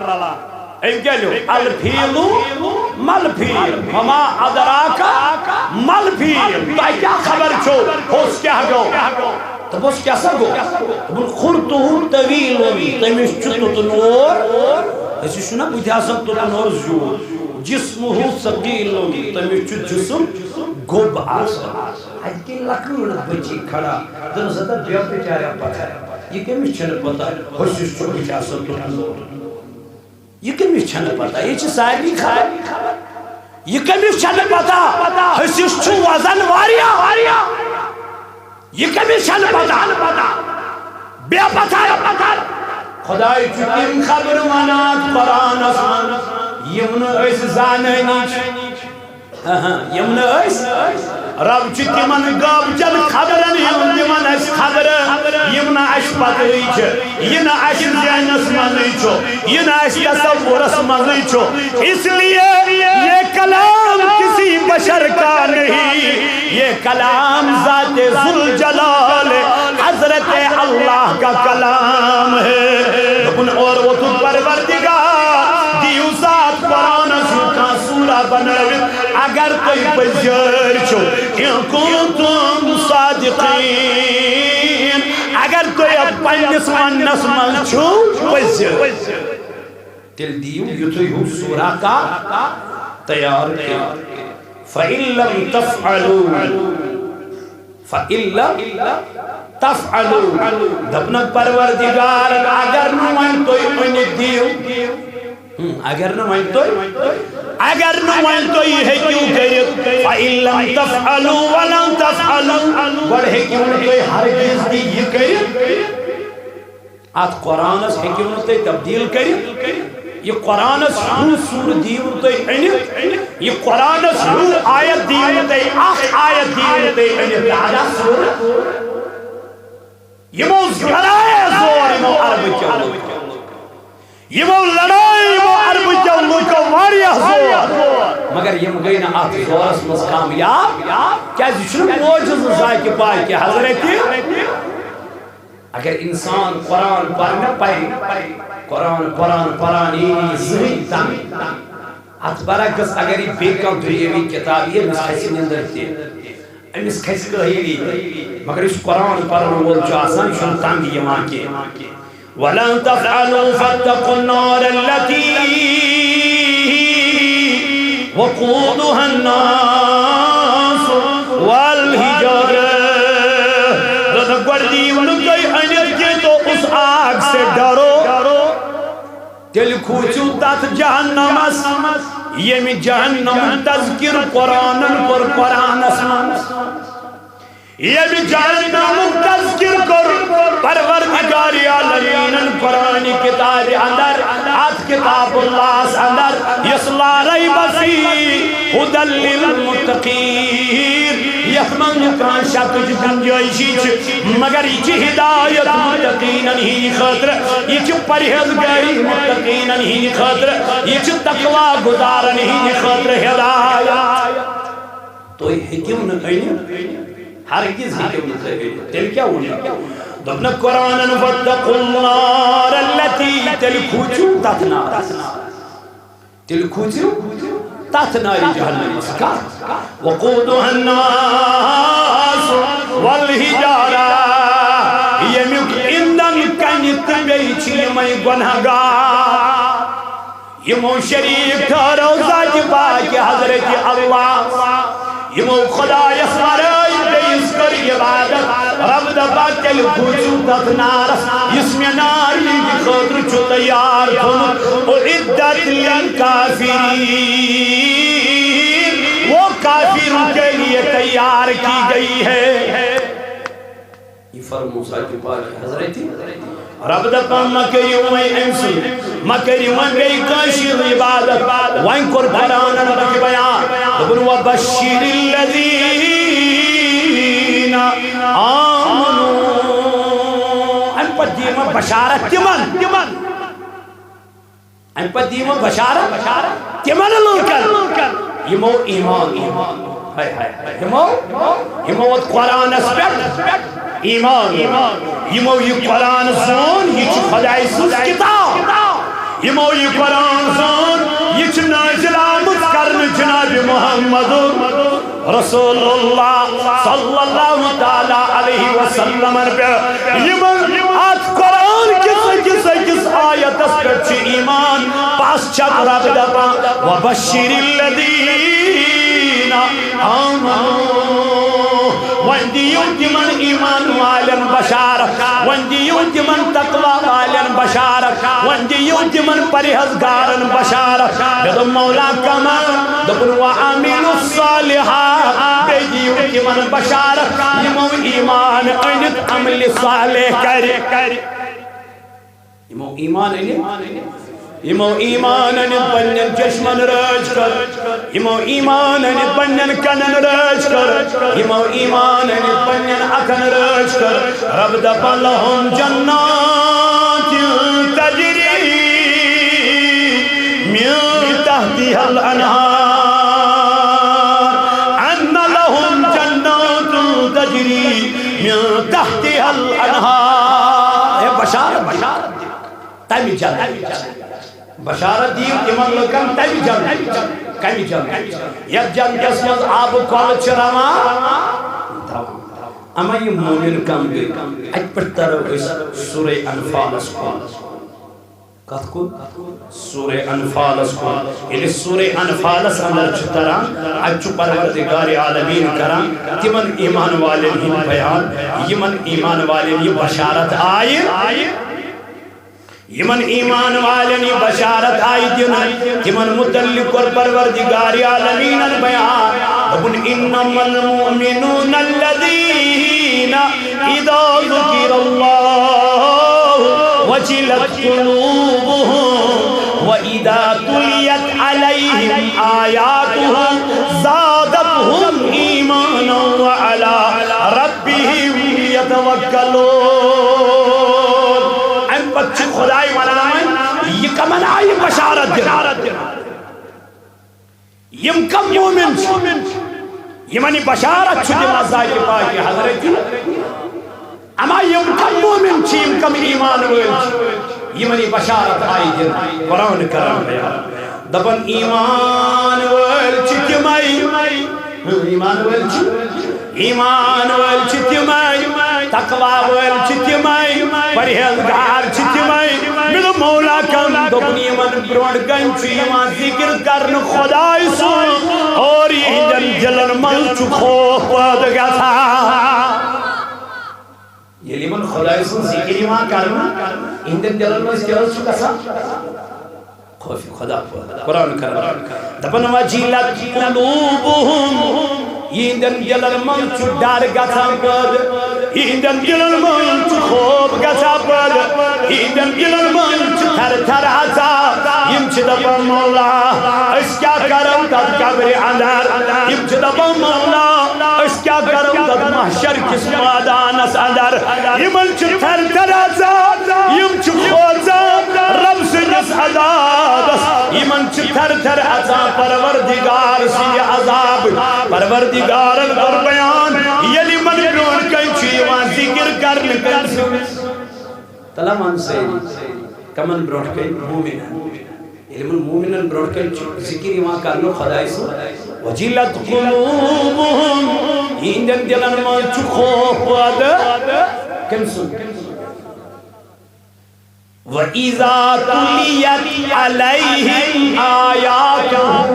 أمۍ کیٛاہ لیوٚکھ؟ الفیل ملفیل، وما ادراک ملفیل۔ تۄہہِ کیٛاہ خبر چھو، ہُس کیٛاہ گوٚو؟ دوٚپُس، کیٛاہ سا گوٚو؟ دوٚپُن، خرطہ طویل، تٔمِس چھُ تُتہٕ نور۔ أسۍ چھُ نا بٕتھِ آسان تُتہٕ نور زیوٗٹھ۔ جسمہ ثقیل، تٔمِس چھُ جسم گوٚب آسان۔ اَتہِ کِنۍ لۄکۭٹ بٔچی کھڑا۔ دوٚپمَس، ہتا بیٚہہ بِچاریا پَتھر۔ یہِ کٔمِس چھَنہٕ پَتہ، ہُسِس چھُ بٕتھِ آسان تُتہٕ نور۔ یہِ کٔمِس چھَنہٕ پَتہ؟ یہِ چھِ سارنٕے خبر۔ یہِ کٔمِس چھَنہٕ پَتہ؟ ہُسِس چھُ وزن واریاہ۔ یہِ کٔمِس چھَنہٕ پَتہ؟ بے پَتھر۔ خۄداے چھُ تِم خبرٕ وَنان قرآنَس منٛز، یِم نہٕ أسۍ زانٲنی چھِ۔ ہاں، ہاں، یِم نہٕ أسۍ۔ رب چھُ تِمن غٲبچن خبرن ہُنٛد دِوان اَسہِ خبرٕ، یِم نہٕ اَسہِ پتہٕے چھِ، یہِ نہٕ اَسہِ ذہنس منٛزٕے چھُ، یہِ نہٕ اَسہِ تصورس منٛزٕے چھُ۔ اس لیے یہ کلام کسی بشر کا نہیں، یہ کلام ذات ذوالجلال حضرت اللہ کا کلام ہے۔ دوٚپُن، اورٕ ووٚتھُن پروردگار، دِیِو سا اَتھ قرآنس ہیوٗ کانٛہہ سورہ بنٲوِتھ، اگر تُہۍ پٔزۍ چھِو، ان کنتم صادقین، اگر تُہۍ اَتھ پننِس وننس منٛز چھِو پٔزۍ، تیٚلہِ دِیِو یُتھُے ہیوٗ سورہ کانٛہہ تیار کٔرِتھ۔ فَإِن لَّمْ تَفْعَلُوا، فَإِن لَّمْ تَفْعَلُوا، دوٚپنَکھ پروردگار، اگر نہٕ وۄنۍ تُہۍ أنِتھ دِیِو، ہم، اگر نہٕ وۄنۍ تُہۍ، اگر نہٕ وۄنۍ تُہۍ یہِ ہیٚکِو کٔرِتھ، فَإِن لَّمْ تَفْعَلُوا وَلَن تَفْعَلُوا، گۄڈٕ ہیٚکِو نہٕ تُہۍ ہرگز تہِ یہِ کٔرِتھ۔ اتھ قرآنس ہیٚکِو نہٕ تُہۍ تبدیل کٔرِتھ۔ یہِ قرآنس ہیوٗ سورٕ دِیِو نہٕ تُہۍ أنِتھ۔ یہِ قرآنس ہیوٗ آیت دِیِو نہٕ تُہۍ، اکھ آیت دِیِو نہٕ تُہۍ أنِتھ۔ لہذا سورٕ یِمو لڑایہ زور یِمو عربہٕ کیو لُکو۔ یِمو لڑایہِ یِمو عربہٕ کیو لُکو واریاہ زور۔ مگر یِم گٔے نہٕ اتھ زورس منٛز کامیاب۔ کیازِ یہِ چھُنہٕ معجزٕ ذاتِ پاکہِ حضرتِ۔ اگر انسان قرآن پرنہٕ پرِ، قرآن، قرآن، قرآن یی نہٕ زٕہٕنۍ تنگ۔ اتھ برعکس اگر یہِ بیٚیہِ کانٛہہ دُنیٲوی کتاب یی، أمِس کھسہِ نِندٕر تہِ، أمِس کھسہِ کٲہِلی تہِ۔ مگر یُس قرآن پرن وول چھُ آسان، یہِ چھُنہٕ تنگ یِوان کینٛہہ۔ وَلَن تَفْعَلُوا فَاتَّقُوا النَّارَ الَّتِي وَقُودُهَا النَّاسُ وَالْحِجَارَةُ۔ دوٚپُن، گۄڈٕ دِیِو نہٕ تُہۍ أنِتھ کینٛہہ، تو اس آگ سے ڈرو۔ تیٚلہِ کھوٗژِو تَتھ جہنمس، ییٚمہِ جہنمُک تذکر قرآنن کوٚر قرآنس منٛز۔ ییٚمہِ جہنمُک تذکر کوٚر پروردگار عالمینن قرآن کتابہِ اندر، اتھ کتاب اللہس اندر، یۄس لا ریب فیہ ہدی للمتقین، یتھ منٛز نہٕ کانٛہہ شکٕچ گنجٲیشی چھِ، مگر یہِ چھِ ہدایت متقینن ہٕنٛدِ خٲطرٕ، یہِ چھِ پرہیزگٲری متقینن ہٕنٛدِ خٲطرٕ، یہِ چھِ تقوی گزارن ہٕنٛدِ خٲطرٕ ہدایت۔ تُہۍ ہیٚکِو نہٕ أنِتھ، ہرگز ہیٚکِو نہٕ تُہۍ أنِتھ۔ تیٚلہِ کیٛاہ ووٚن؟ دوٚپنَکھ قرآنَن، فَاتَّقُوا النَّارَ الَّتِی، تیٚلہِ کھوٗژِو تَتھ نارَس۔ تیٚلہِ کھوٗژِو تَتھ نارِ جہنمَس۔ کَتھ؟ وَقُودُهَا النَّاسُ وَالْحِجَارَةُ، ییٚمیُک ایندھن کَنہِ تہٕ بیٚیہِ چھِ یِمَے گۄناہ گار۔ یِمو شریٖک ٹھٔہرٲو ذاتِ پاکہِ حضرتِ اللہ۔ یِمو خۄدایَس وَرٲے بیٚیِس کٔر عبادت۔ رب دَپان، تیٚلہِ کھوٗژِو تَتھ نارَس، یُس مےٚ نار یِہِنٛدِ خٲطرٕ چھُ تیار تھوٚومُت۔ اُعِدَّتْ لِلْکَافِرِیٖن، وہ کافروں کے لیے تیار کی گئی ہے۔ یہِ فرموو ذاتِ پاکہِ حضرتِ۔ رب دَپان، مہ کٔرِو وۄنۍ أمۍ سٕنٛز، مہ کٔرِو وۄنۍ بیٚیہِ کٲنٛسہِ ہٕنٛز عبادت۔ وۄنۍ کوٚر قرآنن بُتھِ بیان، دوٚپُن، وَبَشِّرِ الَّذِینَ آمَنُوا۔ اَمہِ پتہٕ دِیِو وۄنۍ بشارت تِمن۔ اَمہِ پتہٕ دِیِو وۄنۍ بشارت تِمن لوٗکن، یِمو ایمان اوٚن۔ ہاے ہاے ہاے۔ یِمو، یِمو ووت قرآنس پٮ۪ٹھ ایمان۔ یِمو یہِ قرآن زون، یہِ چھُ خۄداے سٕنٛز کِتاب۔ یِمو یہِ قرآن زون، یہِ چھُ نازل آمُت کرنہٕ جناب محمد رسول اللہ صلی اللہ تعالیٰ علیہ وسلمن پٮ۪ٹھ۔ یِمن اتھ قرآن کِس أکِس أکِس آیتس پٮ۪ٹھ چھُ ایمان۔ پس چھُ رب دپان، وبشر الذین آمنوا۔ وۄنۍ دِیِو تِمن ایمان والٮ۪ن بشارت، وۄنۍ دِیِو تِمن تقوی والٮ۪ن بشارت، وۄنۍ دِیِو تِمن پرہیزگارن بشارت۔ مےٚ دوٚپ، مولا کمن؟ دوٚپُن، وعملوا الصالحات۔ بیٚیہِ دِیِو تِمن بشارت، یِمو ایمان أنِتھ عملِ صالح کرِ۔ یِمو ایمان أنِتھ، یِمو ایمان أنِتھ پننٮ۪ن چشمن رٲچھ کٔر، یِمو ایمان أنِتھ پننٮ۪ن کنن رٲچھ کٔر، یِمو ایمان أنِتھ پننٮ۪ن اتھن رٲچھ کٔر۔ رب دپان، لہم جنات تجری من تحتها الانہار، ان لہم جنات تجری من تحتها الانہار۔ ہے بشارت، بشارت۔ تمہِ جنت۔ بشارت دِیِو تِمن لُکن تمہِ جنت۔ کمہِ جنت؟ یتھ جنتس منٛز آبہٕ کۄلہٕ چھِ روان۔ اما یِم مومن کم گٔے؟ اتہِ پٮ۪ٹھ ترو أسۍ سورہ انفالس کُن۔ کتھ کُن؟ سورہ انفالس کُن۔ ییٚلہِ سورہ انفالس اندر چھُ تران، اتہِ چھُ پروردگار عالمین کران تِمن ایمان والٮ۪ن ہُنٛد بیان، یِمن ایمان والٮ۪ن یہِ بشارت آیہِ۔ یِمن ایمان والٮ۪ن یہِ بشارت آیہِ دِنہٕ، تِمن متعلق کوٚر پروردگار عالمیٖنن بیان۔ دوٚپُن، انما المؤمنون الذین اذا ذکر اللہ وجلت قلوبهم واذا تلیت علیہم آیاتہ زادتہم ایمانا وعلی ربہم یتوکلون۔ امہِ پتہٕ چھُ خداے ونان، یہِ کمن آیہِ بشارت دِنہٕ؟ یِم کم مومن چھِ؟ یِمن یہِ بشارت چھُ دِوان ذاتِ پاکِ حضرت۔ اما یِم کم مومن چھِ، یِم کم ایمان وٲلۍ چھِ، یِمن یہِ بشارت آیہِ دِنہٕ؟ قرآن کران بیان۔ دپان، ایمان وٲلۍ چھِ تِمے، ایمان وٲلۍ چھِ، ایمان وٲلۍ چھِ تِمے، تقوی وٲلۍ چھِ تِمے، پرہیزگار چھِ تِمے۔ مےٚ دوٚپ، مولا کم؟ دوٚپُن، یِمن برونٛٹھ کنہِ چھُ یِوان ذکر کرنہٕ خداے سُنٛد، اور یِہنٛدٮ۪ن دِلن منٛز چھُ خوف پٲدٕ گژھان۔ ییٚلہِ یِمن خۄداے سُنٛد ذِکِر یِوان کرنہٕ، یِہنٛدٮ۪ن دِلن منٛز کیٛاہ حظ چھُ گژھان؟ خوفِ خۄدا پٲدٕ۔ قرآن کران۔ دَپان، وَجِلَتْ قُلُوبُهُمْ۔ یِہنٛدٮ۪ن دِلن منٛز چھُ ڈر گژھان پٲدٕ، یِہنٛدٮ۪ن دِلن منٛز چھُ خوف گژھان پٲدٕ، یِہنٛدٮ۪ن دِلن منٛز چھُ تھر تھر اژان۔ یِم چھِ دَپان، مولا، أسۍ کیٛاہ کرو تَتھ قبرِ اندر؟ یِم چھِ دَپان، مولا، أسۍ کیٛاہ کرو تَتھ محشر کِس مٲدانس اندر؟ یِمن چھُ تھر تھر اژان، یِم چھِ کھوژان رب سٕنٛدِس عذابس۔ یِمن چھِ تھر تھر اژان پروردگار سٕنٛدِ عذابٕچ۔ پروردگارن کوٚر بیان، ییٚلہِ یِمن برونٛٹھ کنہِ چھُ یِوان ذِکِر کرنہٕ کٔمۍ سُنٛد؟ تَلہ وَن سٲری، کَمن برونٛٹھ کنہِ؟ مومنن۔ ییٚلہِ یِمن مومنن برونٛٹھ کنہِ چھُ ذِکِر یِوان کرنہٕ خۄداے سُنٛد، وَجِلَتْ قُلُوبُهُمْ، یِہنٛدٮ۪ن دِلن منٛز چھُ خوف پٲدٕ۔ کٔمۍ سُنٛد؟ وَإِذَا تُلِيَتْ عَلَيْهِمْ آيَاتُهُ،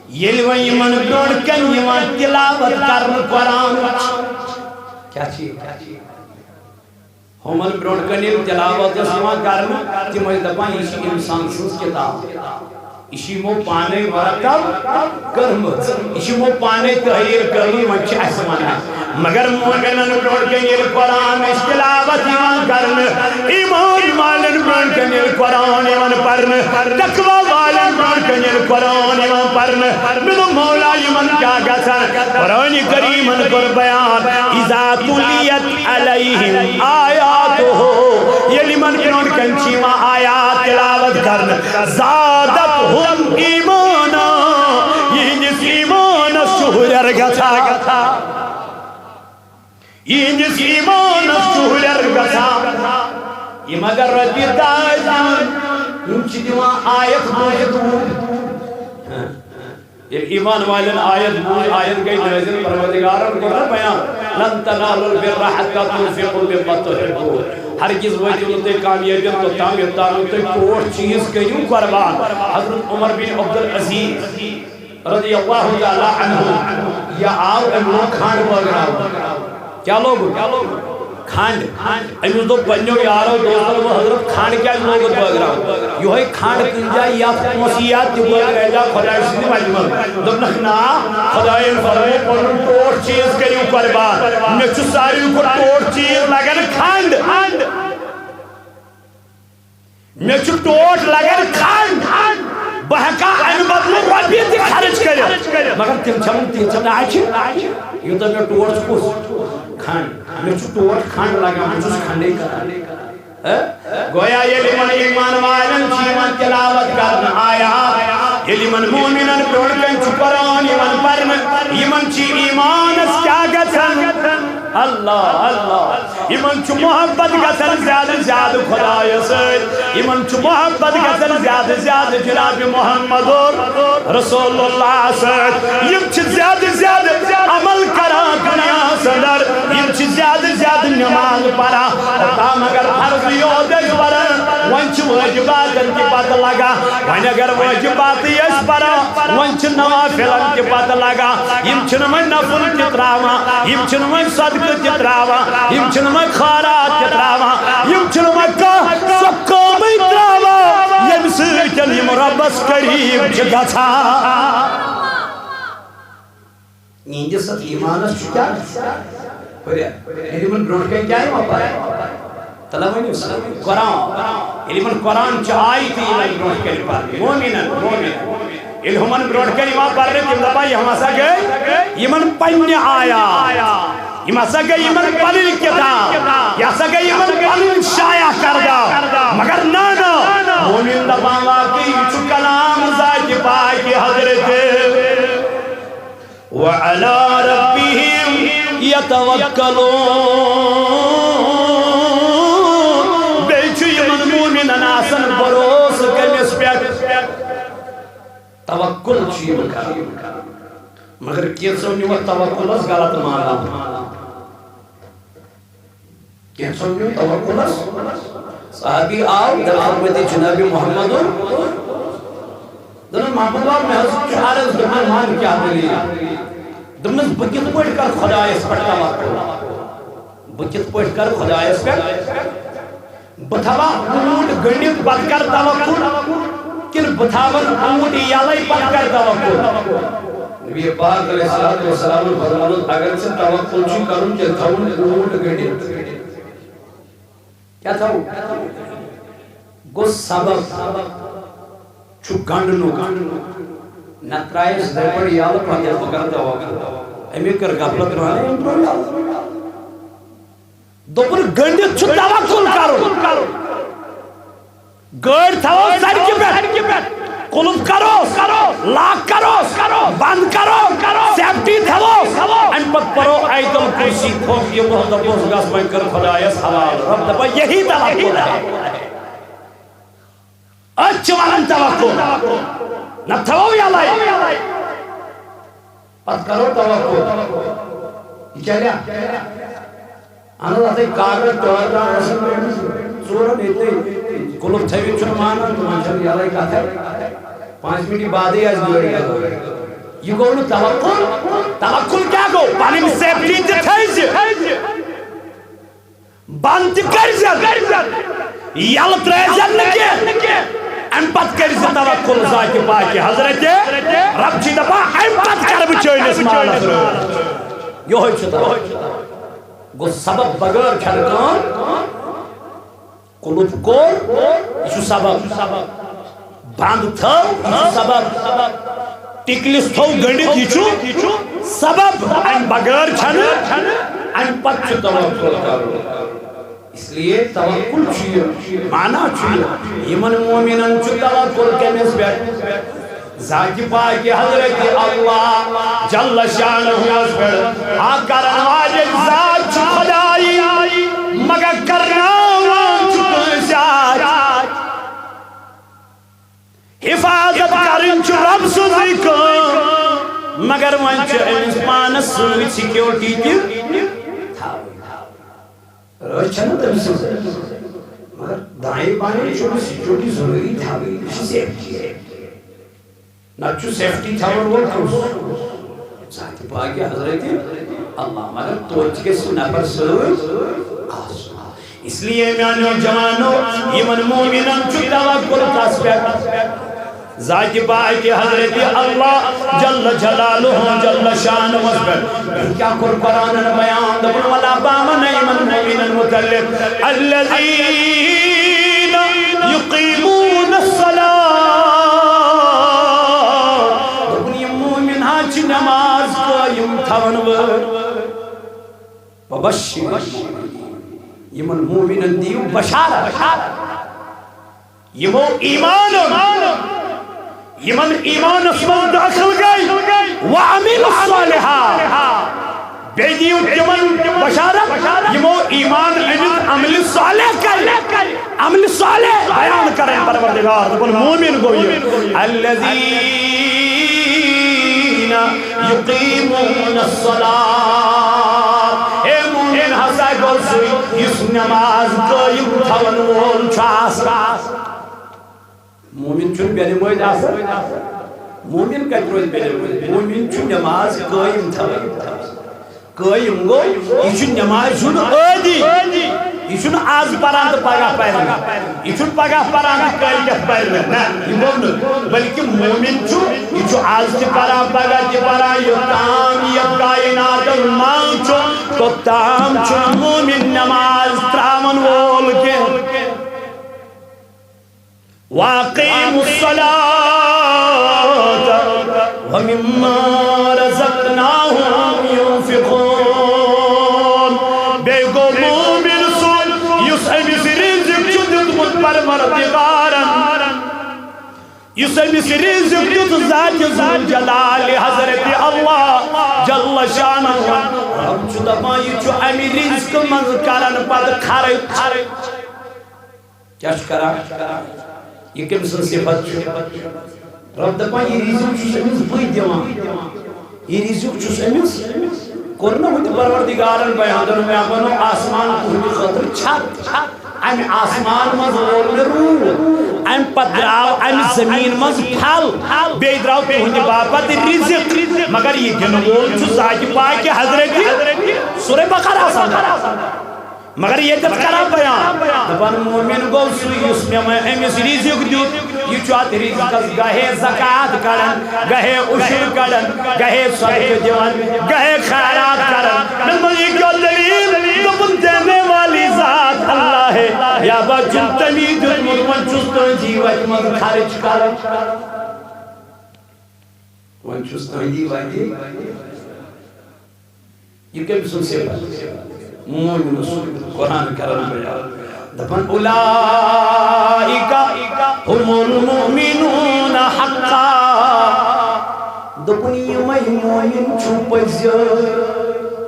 ییٚلہِ وۄنۍ یِمن برونٛٹھ کنہِ یِوان تِلاوت کرنہٕ قرآنٕچ، کیٛاہ چھِ یہِ؟ ہُمن برونٛٹھ کنہِ ییٚلہِ تِلاوت ٲس یِوان کرنہٕ، تِم ٲسۍ دَپان، یہِ چھِ اِنسان سٕنٛز کِتاب، یہِ چھِ یِمو پانے مرتب کٔرمٕژ، یہِ چھِ یِمو پانے تحریر کٔرمٕژ، وۄنۍ چھِ اَسہِ وَنان۔ مگر مومنن برونٛٹھ کنہِ ییٚلہِ قرآن ٲسۍ تِلاوت یِوان کرنہٕ، ایمان والٮ۪ن برونٛٹھ کنہِ ییٚلہِ قرآن یِوان پرنہٕ، تقوی والٮ۪ن برونٛٹھ کنہِ ییٚلہِ قرآن یِوان پرنہٕ، مےٚ دوٚپ، مولا، یِمن کیٛاہ گژھان؟ قرآن کریٖمن کوٚر بیان، اذا تُلِیَتْ علیہم آیاتہ، ییٚلہِ یِمن برونٛٹھ کنہِ چھِ یِوان آیات تِلاوت کرنہٕ، زادتہم ایمانا، یِہنٛدِس ایمانس چھُ ہُرٮ۪ر گژھان۔ یِہنٛدِس ایمانس چھُ ہُرٮ۪ر گژھان۔ یِم اگر رۄپیہِ داج دِوان، یِم چھِ دِوان آیت بوٗزِتھ وُہ۔ ییٚلہِ ایمان والٮ۪ن آیت بوٗز، آیت گٔے نٲزِل، پروردگارن کوٚر نہ بیان، "لن تنالوا البر حتى تنفقوا مما تحبون"۔ ہرگز وٲتِو نہٕ تُہۍ کامیٲبی یَن توٚتام، یوٚتام نہٕ تُہۍ ٹوٹھ چیٖز کٔرِو قربان۔ حضرت عمر بن عبدالعزیز رضی اللہ تعالیٰ عنہ، یہِ آو، أمۍ لوگ کھنٛڈ بٲگراوُن۔ کیٛاہ لوگُن؟ کھنٛڈ۔ أمِس دوٚپ پنٛنیو یارو دوستو، "وۄنۍ حضرت، کھنٛڈ کیٛازِ لوگُتھ بٲگراوُن؟ یِہوٚے کھنٛڈ کٕنۍ زِ یَتھ پونٛسہٕ یِیہِ، تہِ بٲگرٲوزِ خۄداے سٕنٛدِ وتہِ منٛز۔" دوٚپنَکھ، "نا، خۄدایَن فرموو، پَنُن ٹوٹھ چیٖز کٔرِو قۄربان۔ مےٚ چھُ ساروی کھۄتہٕ ٹوٹھ چیٖز لَگان کھنٛڈ۔" مےٚ چھُ ٹوٹھ لگان کھنٛڈ، بہٕ ہٮ۪کا اَمہِ بدلہٕ رۄپیہِ تہِ خرٕچ کٔرِتھ۔ مگر تِم چھَنہٕ، تِم چھَنہٕ اَتہِ۔ یوٗتاہ مےٚ ٹوٹھ چھُ کُس؟ کھنٛڈ۔ مےٚ چھُ ٹوٹھ کھنٛڈ لگان، بہٕ چھُس کھنٛڈے کران۔ ہہ؟ گویا ییٚلہِ یِمن ایمان والٮ۪ن چھِ یِمن تلاوت کرنہٕ آیات، ییٚلہِ یِمن مومنن برونٛٹھ کَنہِ چھُ قرآن یِوان پرنہٕ، یِمن چھِ ایمانس کیٛاہ گژھان؟ اللہ، اللہ۔ یِمن چھُ محبت گژھان زیادٕ زیادٕ خۄدایَس سۭتۍ۔ یِمن چھُ محبت گژھان زیادٕ زیادٕ جناب محمد رسول اللہ سۭتۍ۔ یِم چھِ زیادٕ زیادٕ عمل کران دُنیاہَس اندر۔ یِم چھِ زیادٕ زیادٕ نماز پران۔ اوٚتام اگر فرض یوت ٲسۍ پران، وۄنۍ چھِ واجباتن تہِ پتہٕ لگان۔ وۄنۍ اگر واجباتٕے ٲسۍ پران، وۄنۍ چھِ نوافلن تہِ پتہٕ لگان۔ یِم چھِنہٕ وۄنۍ نفل تہِ تراوان، یِم چھِنہٕ وۄنۍ صدقہٕ تہِ تراوان، یِم چھِنہٕ وۄنۍ خٲرات تہِ تراوان، یِم چھِنہٕ وۄنۍ کانٛہہ سۄ کٲمٕے تراوان، ییٚمہِ سۭتۍ یِم رۄبَس قریب چھِ گژھان۔ یِہنٛدِس اَتھ ایٖمانَس چھُ کیٛاہ؟ ہُرٮ۪ر۔ ییٚلہِ یِمَن برونٛٹھ کَنہِ کیٛاہ یِوان پَرنہٕ؟ تَلہ ؤنِو سا، قرآن۔ ییٚلہِ یِمَن قرآن چہِ آیتہٕ یِمَن برونٛٹھ کَنہِ پَرنہٕ، مومِنَن، مومِنَن۔ ییٚلہِ ہُمَن برونٛٹھ کَنہِ یِوان پَرنہٕ، تِم دَپان، یہِ ہسا گٔے یِمَن پنٛنہِ آیات۔ یِم ہسا گٔے یِمَن پَنٕنۍ کِتاب۔ یہِ ہسا گٔے یِمَن پَنٕنۍ شایع کردہ۔ مگر نہ، نہ، مومِن دَپان، واقعی یہِ چھُ کلام ذاتِ پاکِ حضرت۔ وعلی ربہم یتوکلون۔ بیٚیہِ چھُ یِمن مومنن آسان بھروسہٕ کٔمِس پٮ۪ٹھ؟ توکل چھُ یِمن کران۔ مگر کینٛژو نِمُت توکلس غلط معنی۔ کینٛژو نیوٗ توکلس۔ صحابی آو در خدمت جناب محمد۔ دوٚپُن، "محمد بابا، مےٚ حظ چھُ عرض، دوٚپُن، وَن کیٛاہ دٔلیٖل؟" دوٚپنَس، "بہٕ کِتھ پٲٹھۍ کَرٕ خۄدایَس پٮ۪ٹھ توکل؟ بہٕ کِتھ پٲٹھۍ کَرٕ خۄدایَس پٮ۪ٹھ؟ بہٕ تھاوا اوٗنٹ گٔنڈِتھ پَتہٕ کَرٕ توکل، کِنہٕ بہٕ تھاوَن اوٗنٹ یَلَے پَتہٕ کَرٕ توکل؟" نبی پاک علیہ الصلوۃ والسلام فرمووُن، اگر ژےٚ توکل چھُے کرُن، تیٚلہِ تھاوُن اوٗنٹ گٔنڈِتھ۔ کیٛاہ تھاوُن؟ گوٚو سبب چھُ گنڈنُک۔ نہ ترٛایَس یِتھَے پٲٹھۍ یَلہٕ، پَتہٕ یَلہٕ بہٕ کرٕ توکل۔ أمۍ کٔر غفلت، أمۍ ترٛوو یَلہٕ۔ دوٚپُن، گٔنڈِتھ چھُ توکل کرُن۔ گٲڑۍ تھاوو سڑکہِ پٮ۪ٹھ، قلف کرو، لاک کرو، بند کرو، سیفٹی تھاوو، امہِ پتہٕ پرو آیت الکرسی، کھوٚت یہِ وۄتھ، دوٚپُس، گژھ وۄنۍ کر خۄدایس حوالہٕ۔ رب دپان، یہی توکل ہے۔ أسۍ چھِ ونان توکل، نہ تھاوو یلے۔ پتہٕ کرو توکل۔ یہِ چلیا؟ اہن حظ، اتھے کاغذ ٹٲر تام ٲسن ترٲومٕژ، ژورن ییٚتہِ قلف تھٲوِتھ چھُنہٕ مانان تہٕ وۄنۍ چھنہٕ یلے کتھے۔ پانٛژِ مِنٹہِ بعدٕے آسہِ گٲڑۍ گژھان۔ یہِ گوٚو نہٕ توکل۔ توکل کیٛاہ گوٚو؟ پنٕنۍ سیفٹی تہِ تھٲیزِ۔ بند تہِ کٔرزٮ۪ن، یلہٕ ترٲوزٮ۪ن نہٕ کینٛہہ۔ امہِ پتہٕ کٔرزِ توکل ذاتِ پاکہِ حضرت۔ رب چھِ دپان، امہِ پتہٕ کرٕ بہٕ چٲنِس مالس رٲچھ۔ یہوے چھُ توکل۔ گوٚو سبب بغٲر چھنہٕ کٲم۔ قلف کوٚر، یہِ چھُ سبب۔ بند تھٲو، یہِ چھُ سبب۔ ٹِکلِس تھوٚو گٔنڈِتھ، یہِ چھُ سبب۔ امہِ بغٲر چھنہٕ، امہِ پتہٕ چھُ توکل کرُن۔ اس لیے توکل چھُ یہِ، معنی چھُ یہِ، یِمن مومنن چھُ توکل کٔمِس پٮ۪ٹھ؟ ذاتِ پاکِ حضرتِ اللہ جل شانہ ہس پٮ۪ٹھ۔ آ کرن واجن ذات چھِ خدائی، مگر کرناوان چھُ کٲنٛسہِ آتھِ۔ حفاظت کرٕنۍ چھُ رب سٕنٛزٕے کٲم، مگر وۄنۍ چھُ أمِس پانس سۭتۍ سیکیورٹی تہِ تھاوٕنۍ۔ رٲچھ چھَنہٕ تٔمۍ سٕنٛز، مگر دایہِ بایہِ چھُ أمِس سیکیورٹی ضروٗری تھاوٕنۍ۔ یہِ چھِ سیفٹی۔ نتہٕ چھُ سیفٹی تھاوَن وول کُس؟ ذاتِ پاکِ حضرتِ اللہ، مگر توتہِ گژھِ نفر سۭتۍ آسُن۔ اس لیے میانیو جوانو، یِمن مومنن چھُ توکل کس پٮ۪ٹھ؟ ذاتِ پاکِ حضرتِ اللہ جل جلالہ جل شانہ پٮ۪ٹھ۔ کیٛاہ کوٚر قرآنن بیان؟ دوٚپُن، ولا بامن یِمن مومنن متعلق، الذین یقیمون الصلاة۔ دوٚپُن، یِم مومن حظ چھِ نماز قٲیِم تھاوَن وٲلۍ۔ وبشر، یِمن مومنن دِیِو بشارت۔ یِمو ایمان اوٚن، یِمن ایمانس منٛز دٲخل گٔے، وعملوا الصالحات، بیٚیہِ دِیِو تِمن بشارت، یِمو ایمان أنِتھ عملِ صالح کرِ۔ عملِ صالح بیان کرن پروردگار، دوٚپُن مومن گوٚو یہِ۔ الذین یقیمون الصلاة۔ اے مومن ہسا گوٚو سُے یُس نماز قٲیِم تھاوَن وول چھُ آسان۔ مومن چھُنہٕ بے نمٲز آسان۔ مومن کتہِ روزِ بے نمٲز؟ مومن چھُ نماز قٲیِم تھاوان۔ قٲیِم گوٚو، یہِ چھُ نمازِ ہُنٛد عٲدی۔ یہِ چھُنہٕ آز پران تہٕ پگاہ پرِ نہٕ۔ یہِ چھُنہٕ پگاہ پران تہٕ کٲلۍ کٮ۪تھ پرِ نہٕ۔ نہ، یہِ گوٚو نہٕ۔ بلکہِ مومن چھُ، یہِ چھُ آز تہِ پران، پگاہ تہِ پران، یوٚتام یہِ یتھ کائناتس منٛز چھُ، توٚتام چھُنہٕ مومن نماز ترٛاوَن وول کینٛہہ۔ وأقیموا الصلاة ومما رزقناهم ينفقون۔ بیٚیہِ گوٚو مومن سُہ، یُس أمِس رزق چھُ دیُتمُت پروردگارن، یُس أمِس رزق دیُت ذاتِ ذوالجلال حضرتِ اللہ جل شانہ۔ رب چھُ دپان، یہِ چھُ اَمہِ رزقہٕ منٛز کران پتہٕ خرٕچ۔ کیٛاہ چھُ کران؟ یہِ کٔمۍ سٕنٛز صفت چھُ؟ رب دپان، یہِ رزق چھُس أمِس بٕے دِوان۔ یہِ رزق چھُس أمِس، کوٚر نہ ہُتہِ پروردگارن بیان، دوٚپُن، مےٚ بنوو آسمان تُہنٛدِ خٲطرٕ چھت۔ امہِ آسمان منٛز وول مےٚ روٗد، امہِ پتہٕ درٛاو امہِ زٔمیٖن منٛز پھل، بیٚیہِ درٛاو تُہنٛدِ باپتھ رزق۔ مگر یہِ دِنہٕ وول چھُ ذاتِ پاکِ حضرتِ۔ سورہ بقرہ آسان۔ مگر ییٚتٮ۪تھ کران بیان، دپان مومن گوٚو سُے یُس مےٚ وۄنۍ أمِس رزق دیُت، یہِ چھُ اتھ رزقس گاہے زکوٰۃ کڑان، گاہے عشر کڑان، گاہے صدقہٕ دِوان، گاہے خیرات کران۔ مےٚ دوٚپمَس، یہِ کیٛاہ دٔلیٖل؟ دوٚپُن، دینے والی ذات اللہ ہے، یا بہٕ چھُس تٔمی دیُتمُت، وۄنۍ چھُس تُہنٛزی وتہِ منٛز خرٕچ کران۔ وۄنۍ چھُس تُہنٛدی وتہِ۔ یہِ کٔمۍ سُنٛد صفت؟ مومنَس۔ قرآن کران بیان۔ دپان، اولئک هم المؤمنون حقا۔ دوٚپُن، یِمَے مومن چھُ پٔزۍ۔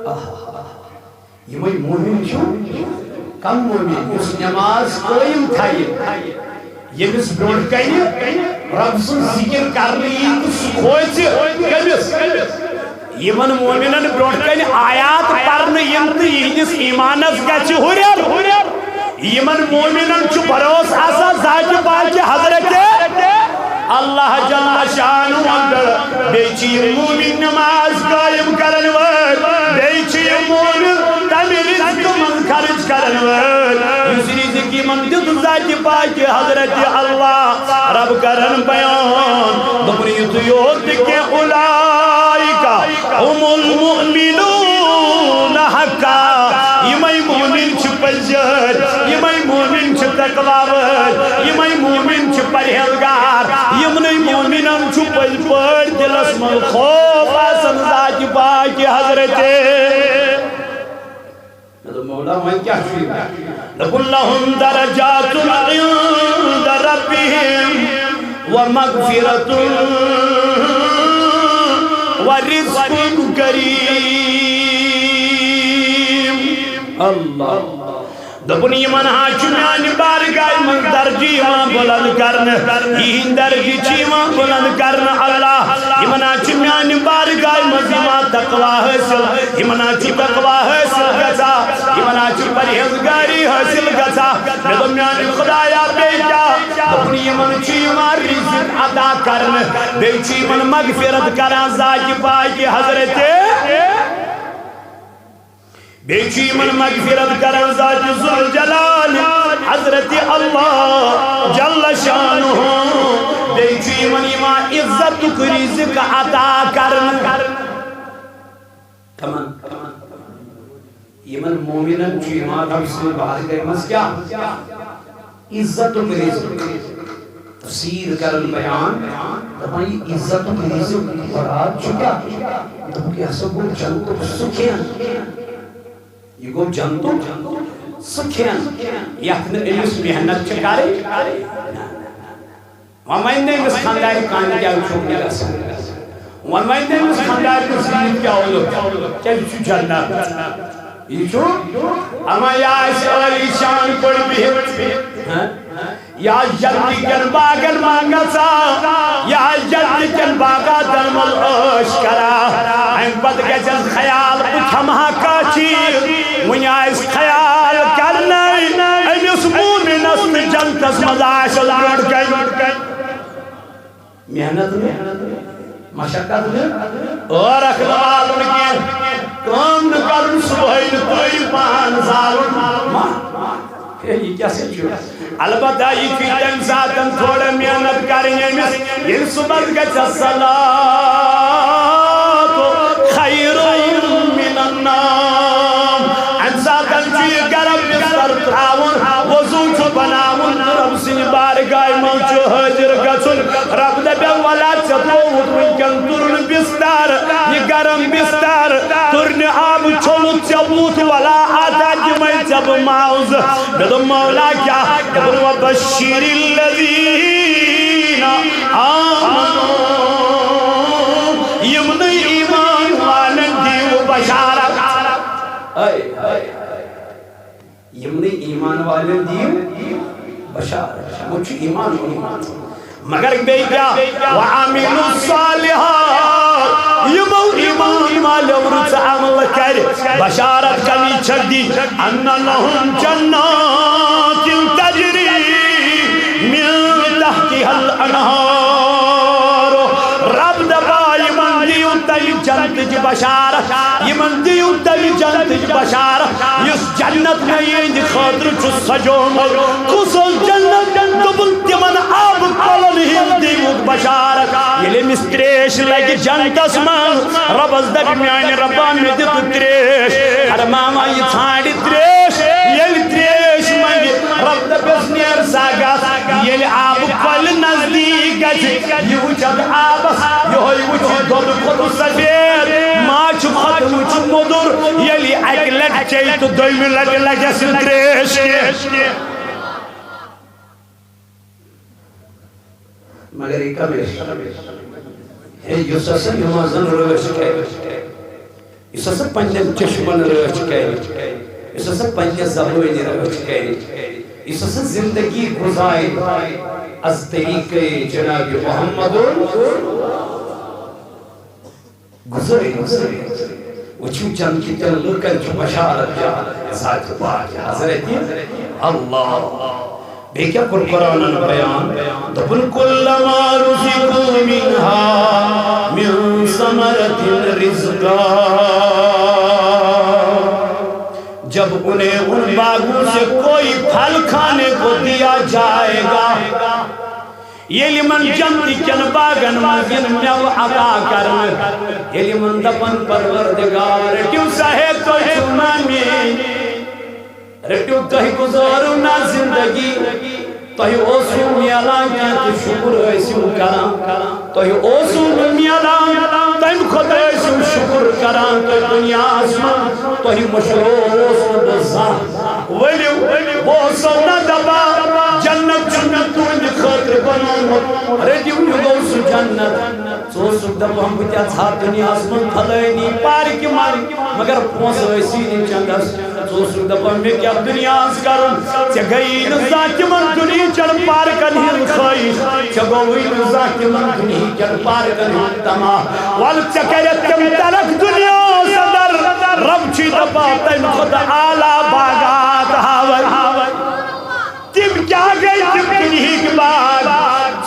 آہا۔ یِمَے مومن چھِ۔ کم مومن؟ یُس نماز قٲیِم تھایہِ، ییٚمِس برونٛٹھ کنہِ رب سُنٛد ذکر کرنہٕ یی تہٕ سُہ کھوژِ۔ کٔمِس؟ یِمَن مومنن برونٛٹھ کنہِ آیات پرنہٕ یِن تہٕ یِہنٛدِس ایمانس گژھِ ہُرٮ۪ر۔ یِمَن مومنن چھُ بھروسہٕ آسان ذاتِ پاکِ حضرتِ اللہ جل شانہ اندر۔ بیٚیہِ چھِ یِم مومن نماز قٲیِم کرن وٲلۍ، بیٚیہِ چھِ یِم مومن تمہِ رزقہٕ منٛز خرٕچ کرن وٲلۍ، یُس رزق یِمن دیُت ذاتِ پاکِ حضرتِ اللہ۔ رب کرن بیان، دوٚپُن، یُتُے یوت نہٕ کینٛہہ، اولئک هم المؤمنون حقا۔ یِمَے مومن چھِ پٔزۍ پٲٹھۍ، یِمَے مومن چھِ تقوی وٲلۍ، یِمَے مومن چھِ پرہیزگار، یِمنٕے مومنن چھُ پٔزۍ پٲٹھۍ دِلس منٛز خوف آسان ذاتِ پاکِ حضرتِ۔ مےٚ دوٚپ، مولا، وۄنۍ کیٛاہ چھُ یہِ؟ دوٚپُن، لهم درجات عند ربهم۔ ومغفرة ورزق كريم. اللہ. دوٚپُن، یِمن ہا چھُ میانہِ بارگاہہِ منٛز درجہٕ یِوان بُلند کرنہٕ، یِہِنٛدۍ درجہٕ چھِ یِوان بُلند کرنہٕ۔ اللہ، یِمن ہا چھُ میانہِ بارگاہہِ منٛز یِوان تقویٰ حٲصِل، یِمن ہا چھُ تقویٰ حٲصِل گژھان، یِمن ہا چھُ پرہیزگٲری حٲصِل گژھان۔ مےٚ دوٚپ، میانہِ خدایا، بیٚیہِ کیٛاہ؟ دوٚپُن، یِمن چھُ یِوان رزق عطا کرنہٕ، بیٚیہِ چھُ یِمن مغفرت کران ذاتِ پاکہِ حضرت، بیٚیہِ چھُ یِمن مغفرت کران ذاتِ ذوالجلال حضرت اللہ جل شانہ، بیٚیہِ چھُ یِمن یِوان عزتُک رزق عطا کرنہٕ۔ کمن؟ یِمن مومنن چھُ یِوان رب سٕنٛدِ بارگاہہِ منٛز کیٛاہ؟ عزتُک رزق۔ تفسیر کرن بیان، دپان، یہِ عزتُک رزق مراد چھُ کیٛاہ؟ دوٚپُکھ، یہِ ہسا گوٚو جنتُک سُہ کھٮ۪ن۔ یہِ گوٚو جنتُک سُہ کھٮ۪ن، یتھ نہٕ أمِس محنت چھِ کرٕنۍ۔ وۄنۍ وَنہِ نہٕ أمِس خانٛدارِ کامہِ کیٛاہ چھُکھ نہٕ گژھان۔ وۄنۍ وَنہِ نہٕ أمِس خانٛدارِ کُن زیٖٹھ کیٛاہ اولُکھ۔ کیٛازِ یہِ چھُ جنت۔ یہِ چھُ، اما یہِ آسہِ عٲلی شان پٲٹھۍ بِہِتھ۔ ہاں؟ یہِ آسہِ جنتہٕ کٮ۪ن باغن منٛز گژھان۔ یہِ آسہِ جنتہٕ کٮ۪ن باغاتن منٛز عٲش کران۔ اَمہِ پتہٕ گژھٮ۪س خیال، بہٕ کھٮ۪مہٕ ہا کانٛہہ چیٖز۔ وۄنۍ آسہِ خیال کرنے، أمِس مومنس تہٕ جنتس منٛز آسہِ برٛونٛٹھ کنہِ۔ محنت نہٕ، مشقت نہٕ، ٲرکھ نہٕ والُن کینٛہہ، کٲم نہٕ کرُن، صبحٲے نہٕ تٲوِ پان زالُن۔ ما، ہے، یہِ کیٛاہ سا چھُ؟ البتہ یہِ چھُ تَمہِ ساتہٕ تھوڑا محنت کرٕنۍ أمِس، ییٚلہِ صبحس گژھِ الصلاۃ خیر من النوم۔ اَمہِ ساتہٕ چھُ یہِ گرم بستر ترٛاوُن، وضو چھُ بناوُن، رب سٕنٛدِ بارگاہہِ منٛز چھُ حٲضِر گژھُن۔ رب دپیو، ولا، ژےٚ ترٛووُتھ وٕنکٮ۪ن تُرُن بستر، یہِ گرم بستر، تُرنہِ آبہٕ چھوٚلُتھ ژےٚ بُتھ، ولا، اَتھ ہا دِمَے ژےٚ بہٕ معاوضہٕ۔ مےٚ دوٚپ، مولا کیٛاہ؟ دوٚپُن، وبشر الذین آمنوا، یِمنٕے ایمان والٮ۪ن دِیِو بشارت۔ A, A, A. یِمنٕے ایمان والٮ۪ن دِیِو بشارت۔ وۄنۍ چھُ ایمان اوٚنمُت۔ مگر بیٚیہِ کیٛاہ؟ وعملوا الصالحات، یِمو ایمان والٮ۪و رٕژ عمل کرِ، بشارت کمی چھکھ دی؟ ان لہم جنات تجری من تحتها الانہار۔ رب دپان، یِمن دِیِو تُہۍ جنتٕچ بشارت، یِمن دِیِو تُہۍ جنتٕچ بشارت، یُس جنت مےٚ یِہنٛدِ خٲطرٕ چھُ سجومُت۔ کُس اوس جنت؟ دوٚپُن، تِمن آبہٕ کۄلن ہٕنٛز دِیِوُکھ بشارت۔ ییٚلہِ أمِس ترٛیش لگہِ جنتس منٛز، رۄبس دپہِ، میانہِ رۄبا، مےٚ دِ تہٕ ترٛیش۔ فرماوان، یہِ ژھانٛڈِ ترٛیش۔ ییٚلہِ ترٛیش منٛگہِ، رۄب دپٮ۪س، نیر سا گژھ۔ ییٚلہِ آبہٕ کۄلہِ نزدیٖک گژھِ، یہِ وٕچھِ اتھ آبس، یِہوٚے وٕچھِ دۄدٕ کھۄتہٕ سفید، ماچھِ کھۄتہٕ وٕچھِ موٚدُر۔ ییٚلہِ یہِ اکہِ لٹہِ چیٚیہِ تہٕ دوٚیمہِ لٹہِ لگٮ۪س نہٕ ترٛیش کینٛہہ۔ مگر یہِ کمہِ؟ ہے، یُس ہسا نمازن رٲچھ کرِ، یُس ہسا پننٮ۪ن چشمن رٲچھ کرِ، یُس ہسا پننہِ زبٲنہِ رٲچھ کرِ، یُس ہسا زندگی گُزارِ از طریقے جناب محمد، گُزٲرِتھ، گُزٲرِتھ۔ وٕچھِو، جنتہٕ کٮ۪ن لُکن چھُ بشارت دِوان ذاتِ پاک حضرت اللہ۔ بیٚیہِ کیٛاہ کوٚر قرآنن بیان؟ دوٚپُن، کلما رزقوا منها من ثمرة رزقا، جب انہیں ان باغوں سے کوئی پھل کھانے کو دیا جائے گا، ییٚلہِ یِمن جنتہٕ کٮ۪ن باغن منٛز یِن مٮ۪وٕ عطا کرنہٕ، ییٚلہِ یِمن دپن، پروردگار، رٔٹِو سا ہے، تُہۍ چھِو نا میٲنۍ، رٔٹِو، تۄہہِ گُزٲرٕو نا زندگی، تۄہہِ اوسوٕ میلان کینٛہہ تہٕ شُکر ٲسِو کران، تۄہہِ اوسوٕ نہٕ میلان، تمہِ کھۄتہٕ ٲسِو شُکُر کران تۄہہِ دُنیاہَس منٛز، تۄہہِ مٔشرووُس نہٕ بہٕ زانٛہہ۔ ؤلِو، بہٕ اوسو نہ دَپان، جنت چھُ مےٚ تُہٕنٛدِ خٲطرٕ بنوومُت۔ رٔٹِو، یہِ گوٚو سُہ جنت۔ ژٕ اوسُکھ دَپان، بہٕ کیٛاہ ژھانٛڈٕ دُنیاہَس منٛز فلٲنی پارکہِ منٛز، مگر پونٛسہٕ ٲسی نہٕ چندس۔ ژٕ اوسُکھ دَپان، مےٚ کیٛاہ دُنیاہَس کَرُن؟ ژےٚ گٔیی نہٕ زانٛہہ تِمن دُنہِچن پارکن ہٕنٛز خٲہِش، ژےٚ گوٚوُے نہٕ زانٛہہ تِمن دُنہِچن پارکن ہُنٛد طمع۔ وَلہٕ ژےٚ کَرٮ۪تھ تِم ترک دُنیاہَس اندر، رب چھُے دَپان، تَمہِ کھۄتہٕ اعلیٰ باغات ہاوَے۔ تِم کیٛاہ گٔے تِم دُنہِکۍ باغ؟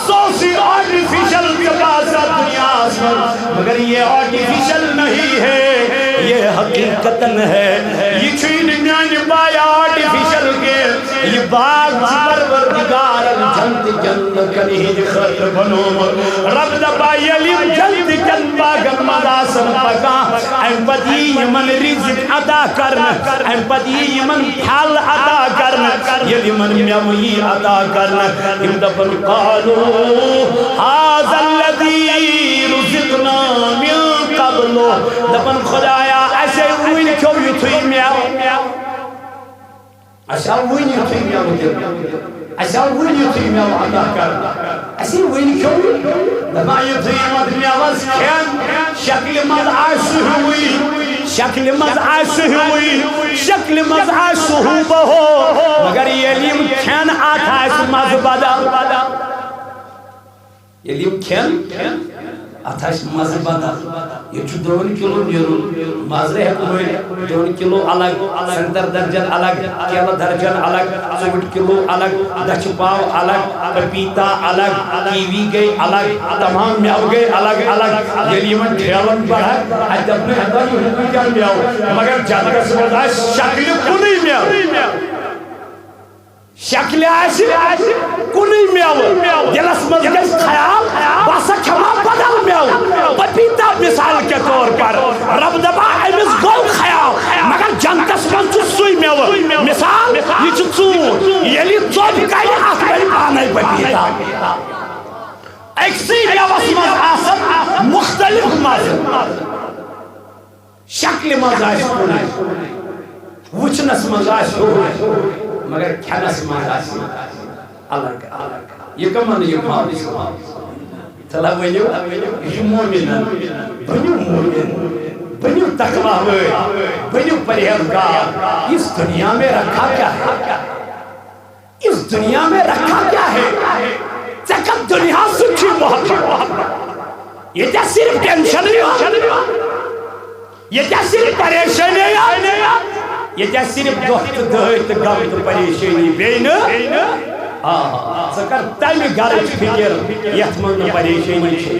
سُہ اوسُے آرٹیفیشل ژےٚ باسان دُنیاہَس منٛز، مگر یہ آرٹیفیشل نہیں ہے، یہ حقیقتاً ہے۔ یہ چھُے نہٕ میانہِ پایہِ آرٹیفیشل کینٛہہ۔ یہ باغ چھُ پروردگارن جنت جنت کنہِ ہٕنٛدِ خٲطرٕ بنوومُت۔ رب دپان، ییٚلہِ یِم جنت کٮ۪ن باغن منٛز آسن پکان، امہِ پتہٕ یی یِمن رزق عطا کرنہٕ، امہِ پتہٕ یی یِمن پھل عطا کرنہٕ، ییٚلہِ یِمن مٮ۪وٕ یی عطا کرنہٕ، یِم دپن، قالوا هذا الذي رزقنا من قبل۔ دپن، خدایا، اسے وُنۍ کھیوٚو یُتھُے مٮ۪وٕ۔ اسہِ آو وُنۍ یُتھُے مٮ۪وٕ دِنہٕ۔ اسہِ آو وُنۍ یُتھُے مٮ۪وٕ عطا کرنہٕ۔ اسی وُنہِ کھیوٚو۔ دپان یُتھُے یِمن مٮ۪وس کھٮ۪ن، شکلہِ منٛز آسہِ سُہ ہیوٗوٕے، شکلہِ منٛز آسہِ سُہ ہیوٗوٕے، شکلہِ منٛز آسہِ سُہ ہوٗ بہو۔ مگر ییٚلہِ یِم کھٮ۪ن، اتھ آسہِ مزٕ بدل۔ ییٚلہِ یِم کھٮ۪ن، اتھ آسہِ مزٕ بدل۔ ییٚتہِ چھُ دۄن کِلوٗ نیرُن، مازرِ ہٮ۪کو ؤنِتھ، دۄن کِلوٗ الگ، سنگتر درجن الگ، کیلہٕ درجن الگ، ژوٗنٛٹھۍ کِلوٗ الگ، دَچھِ پاو الگ، پپیتا الگ، کیوی گٔے الگ، تمام مٮ۪وٕ گٔے الگ الگ۔ ییٚلہِ یِمن ٹھیلن پٮ۪ٹھ، اتہِ دپنہٕ، ہتا، یہِ ہُہ کیٛاہ مٮ۪وٕ؟ مگر جنتس منٛز آسہِ شکلہِ کُنُے مٮ۪وٕ۔ شکلہِ آسہِ کُنُے مٮ۪وٕ، دِلس منٛز گژھِ خیال، بہٕ ہسا کھٮ۪مہٕ ہا بدل مٮ۪وٕ۔ پپیتا مثال کے طور پر، رب دپان، أمِس گوٚو خیال، مگر جنتس منٛز چھُ سُے مٮ۪وٕ۔ مثال، یہِ چھُ ژوٗنٛٹھ، ییٚلہِ یہِ ژوٚپ کڑِ، اتھ بنہِ پانے پپیتا۔ أکسٕے مٮ۪وس منٛز آسن مختلف مزٕ۔ شکلہِ منٛز آسہِ کُنُے، وٕچھنس منٛز آسہِ ہیوٗ، مگر کھٮ۪نس منٛز آسہِ الگ الگ۔ یہِ کمن یہِ ماحول چھُ؟ تلا ؤنِو، یہِ مومِنن، بٔنِو مومِن، بٔنِو تقوی وٲلۍ، بٔنِو پرہیزگار۔ اس دنیا میں رکھا کیا ہے؟ اس دنیا میں رکھا کیا ہے؟ ژےٚ کتھ دنیاہس سۭتۍ چھُے محبت؟ ییٚتہِ آسہِ صرف ٹینشنٕے یوت، ییٚتہِ آسہِ صرف پریشٲنی یوت، ییٚتہِ آسہِ صرف دۄکھ تہٕ دٲدۍ تہٕ غم تہٕ پریشٲنی، بیٚیہِ نہٕ۔ آ، ژٕ کر تمہِ گرٕچ فکر یتھ منٛز نہٕ پریشٲنی چھِ۔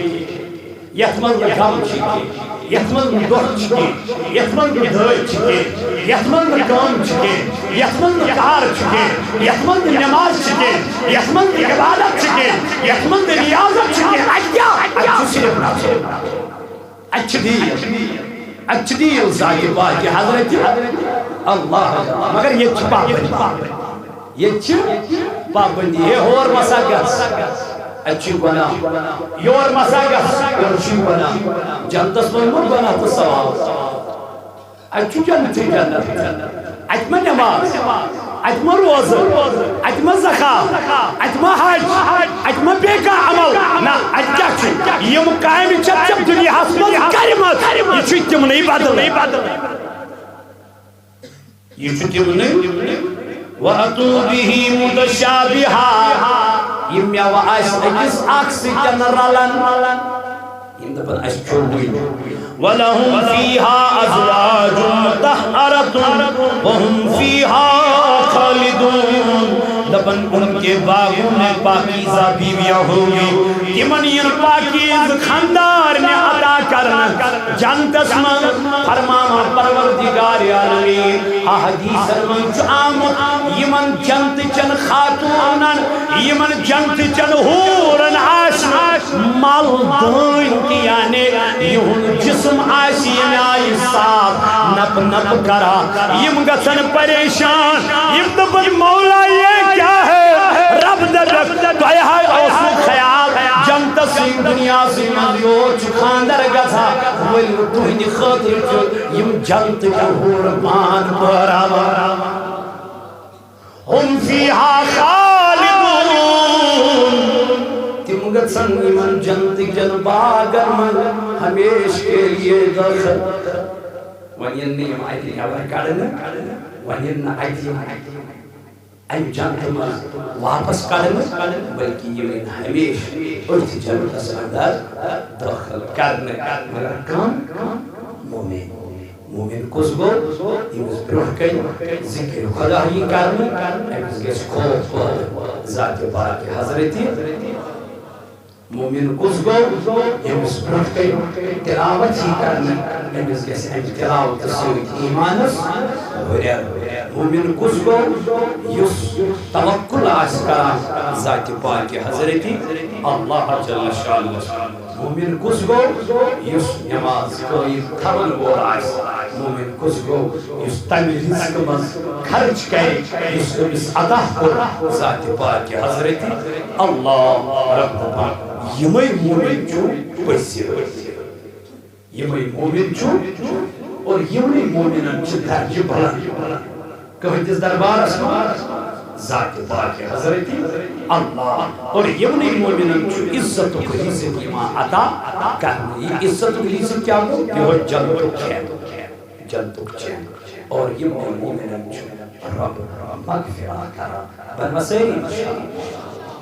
یتھ منٛز نہٕ غم چھِ کینٛہہ، یتھ منٛز نہٕ دۄکھ چھِ کینٛہہ، یتھ منٛز نہٕ دٲدۍ چھِ کینٛہہ، یتھ منٛز نہٕ غم چھِ کینٛہہ، یتھ منٛز نہٕ کار چھِ کینٛہہ، یتھ منٛز نہٕ نماز چھِ کینٛہہ، یتھ منٛز نہٕ عبادت چھِ کینٛہہ، یتھ منٛز نہٕ ریاضت چھِ کینٛہہ۔ اتہِ کیٛاہ؟ اتہِ چھُ صرف نفس۔ اتہِ چھِ ڈیٖل، اتہِ چھِ ڈیٖل ذاتِ پاکہِ حضرت اللہ۔ مگر ییٚتہِ چھِ پابندی۔ ییٚتہِ چھِ پابندی، ہے ہور مسا گژھ، اتہِ چھُے گۄناہ، یور مسا گژھ، یورٕ چھُے گۄناہ۔ جنتس منٛز ما گۄناہ تہٕ ثواب؟ اتہِ چھُ جنتٕے جنت۔ اتہِ ما نماز، اتہِ ما روزٕ، اتہِ ما زکات، اتہِ ما حج، اتہِ ما بیٚیہِ کانٛہہ عمل؟ نہ، اتہِ کیٛاہ چھُ؟ یِم کامہِ چھِ ژےٚ دُنیاہس منٛز کرِمژٕ، یہِ چھُے تِمنٕے بدلہٕ۔ یہِ چھُ تِمنٕے، وَأْتُوا بِهِ مُتَشَابِهًا، یہِ مٮ۪وٕ آسہِ أکِس اکھ سۭتۍ رلان۔ یِم دَپان، اَسہِ کھیوٚو وٕنۍ۔ وَلَهُمْ فِيهَا أَزْوَاجٌ مُطَهَّرَةٌ وَهُمْ فِيهَا خَالِدُونَ۔ دَپان، ان کے باغوں میں پاکیزہ بیویاں ہوں گی، تِمن یِن پاکیزٕ خاندار مےٚ عطا کرنہٕ۔ جنتس منٛز فرماوان پروردگار عالمین، احادیثن منٛز چھُ آمُت، یِمن جنتہٕ چٮ۪ن خاتوٗنن، یِمن جنتہٕ چٮ۪ن حوٗرن آسہِ مل دٲنۍ تہِ، یعنی یِہُنٛد جسم آسہِ ییٚمہِ آیہِ صاف، نپ نپ کران، یِم گژھن پریشان، یِم دپن، مولا، یہ کیا ہے؟ رب دپکھ، تۄہہِ ہا اوسوٕ خیال جنتس یِم دُنیاہسٕے منٛز یوت چھُ خانٛدر گژھان۔ تُہٕنٛدِ خٲطرٕ چھُ یِم جنتٕکۍ حوٗر پان پٲراوان۔ هم فیہا خالدون۔ تِم گژھن یِمن جنتٕکٮ۪ن باغن منٛز ہمیشہٕ کے لیے دٲخل۔ وۄنۍ یِن نہٕ یِم اَتہِ نٮ۪بر کڑنہٕ، وۄنۍ یِن نہٕ اَتہِ یِم اَمہِ جنتہٕ منٛز واپس کڑنہٕ، بلکہ یِم یِن ہمیشہٕ أتھۍ جنتس اندر دٲخل کرنہٕ۔ مگر کم؟ مومن۔ مومن کُس گوٚو؟ ییٚمِس برٛونٛہہ کنہِ ذکر خدا یی کرنہٕ، أمِس گژھِ خوف پٲدٕ ذاتِ پاکہِ حضرتِ۔ مومن کُس گوٚو؟ ییٚمِس برٛونٛہہ کنہِ تلاوت یی کرنہٕ، أمِس گژھِ اَمہِ تلاوتہٕ سۭتۍ ایمانس ہُرٮ۪ر۔ مومن کُس گوٚو؟ یُس توکل آسہِ کران ذاتِ پاکہِ حضرتِ اللہ جل شانہ۔ مومن کُس گوٚو؟ یُس نماز قٲیِم تھاوَن وول آسہِ۔ مومن کُس گوٚو؟ یُس تَمہِ رزقہٕ منٛز خرچ کرِ، یُس أمِس عطا کوٚر ذاتِ پاکہِ حضرتِ اللہ رب العالمین۔ یِمَے مومن چھُ پٔزۍ۔ یِمَے مومن چھُ اور یِمنٕے مومنن چھِ درجہِ بلند۔ کٕہٕنٛدِس دربارس منٛز؟ ذاتِ پاکہِ حضرتِ اللہ۔ اور یِمنٕے مومنن چھُ عزتُک رزق یِوان عطا کرنہٕ۔ یہِ عزتُک رزق کیٛاہ گوٚو؟ یِہوٚے جنتُک کھٮ۪ن، جنتُک چٮ۪ن۔ اور یِمنٕے مومنن چھُ رب مغفرت کران۔ بنوا سٲری انشاءاللہ۔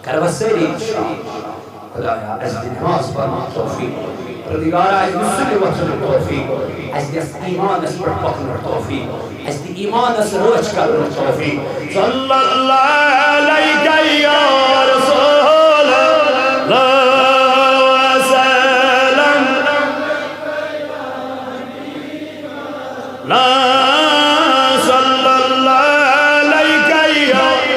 کروا سٲری انشاءاللہ۔ خدایا، اَسہِ دِ نماز پرنُک توفیق۔ پروردگارا، اَسہِ دِ سُلہِ وۄتھنُک توفیق۔ اَسہِ دِ ایمانس پٮ۪ٹھ پکنُک توفیق۔ اَسہِ دِ ایمانس رٲچھ کرنُک توفیق۔ صلی اللہ علیک یا رسول اللہ وسلم۔ لا صلی اللہ علیک یا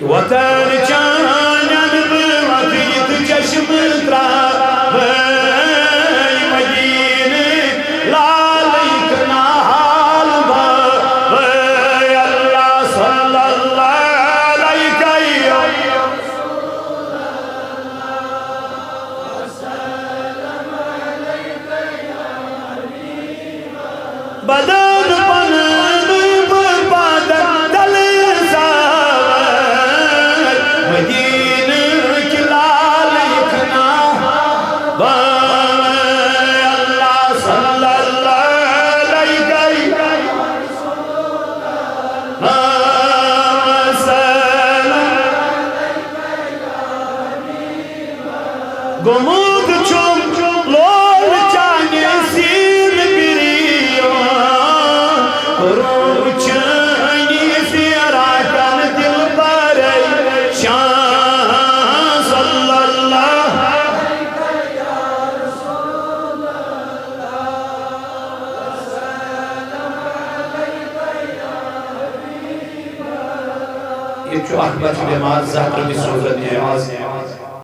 وطن چانٮ۪ن بہٕ وَتہٕ یِتھ چشمہٕ ترٛاوَے مدیٖنہٕ لالٕکۍ نال بہٕ۔ اللہ صلی اللہ علیک یا بدن پنن بہٕ پادن تلہٕ زاوَے مدیٖنہٕ کہِ لالٕکۍ نال بہٕ۔ اللہ صلی اللہ علیک گوٚمُت چھُم لول چانہِ سیٖنہٕ بِریو، کوٚرُم چٲنی فراقن دِل پریشان۔ صلی اللہ۔ ییٚتہِ چھُ اکھ بچہٕ بٮ۪مار، زٕ ہتھ رۄپیہِ سوزن یہِ۔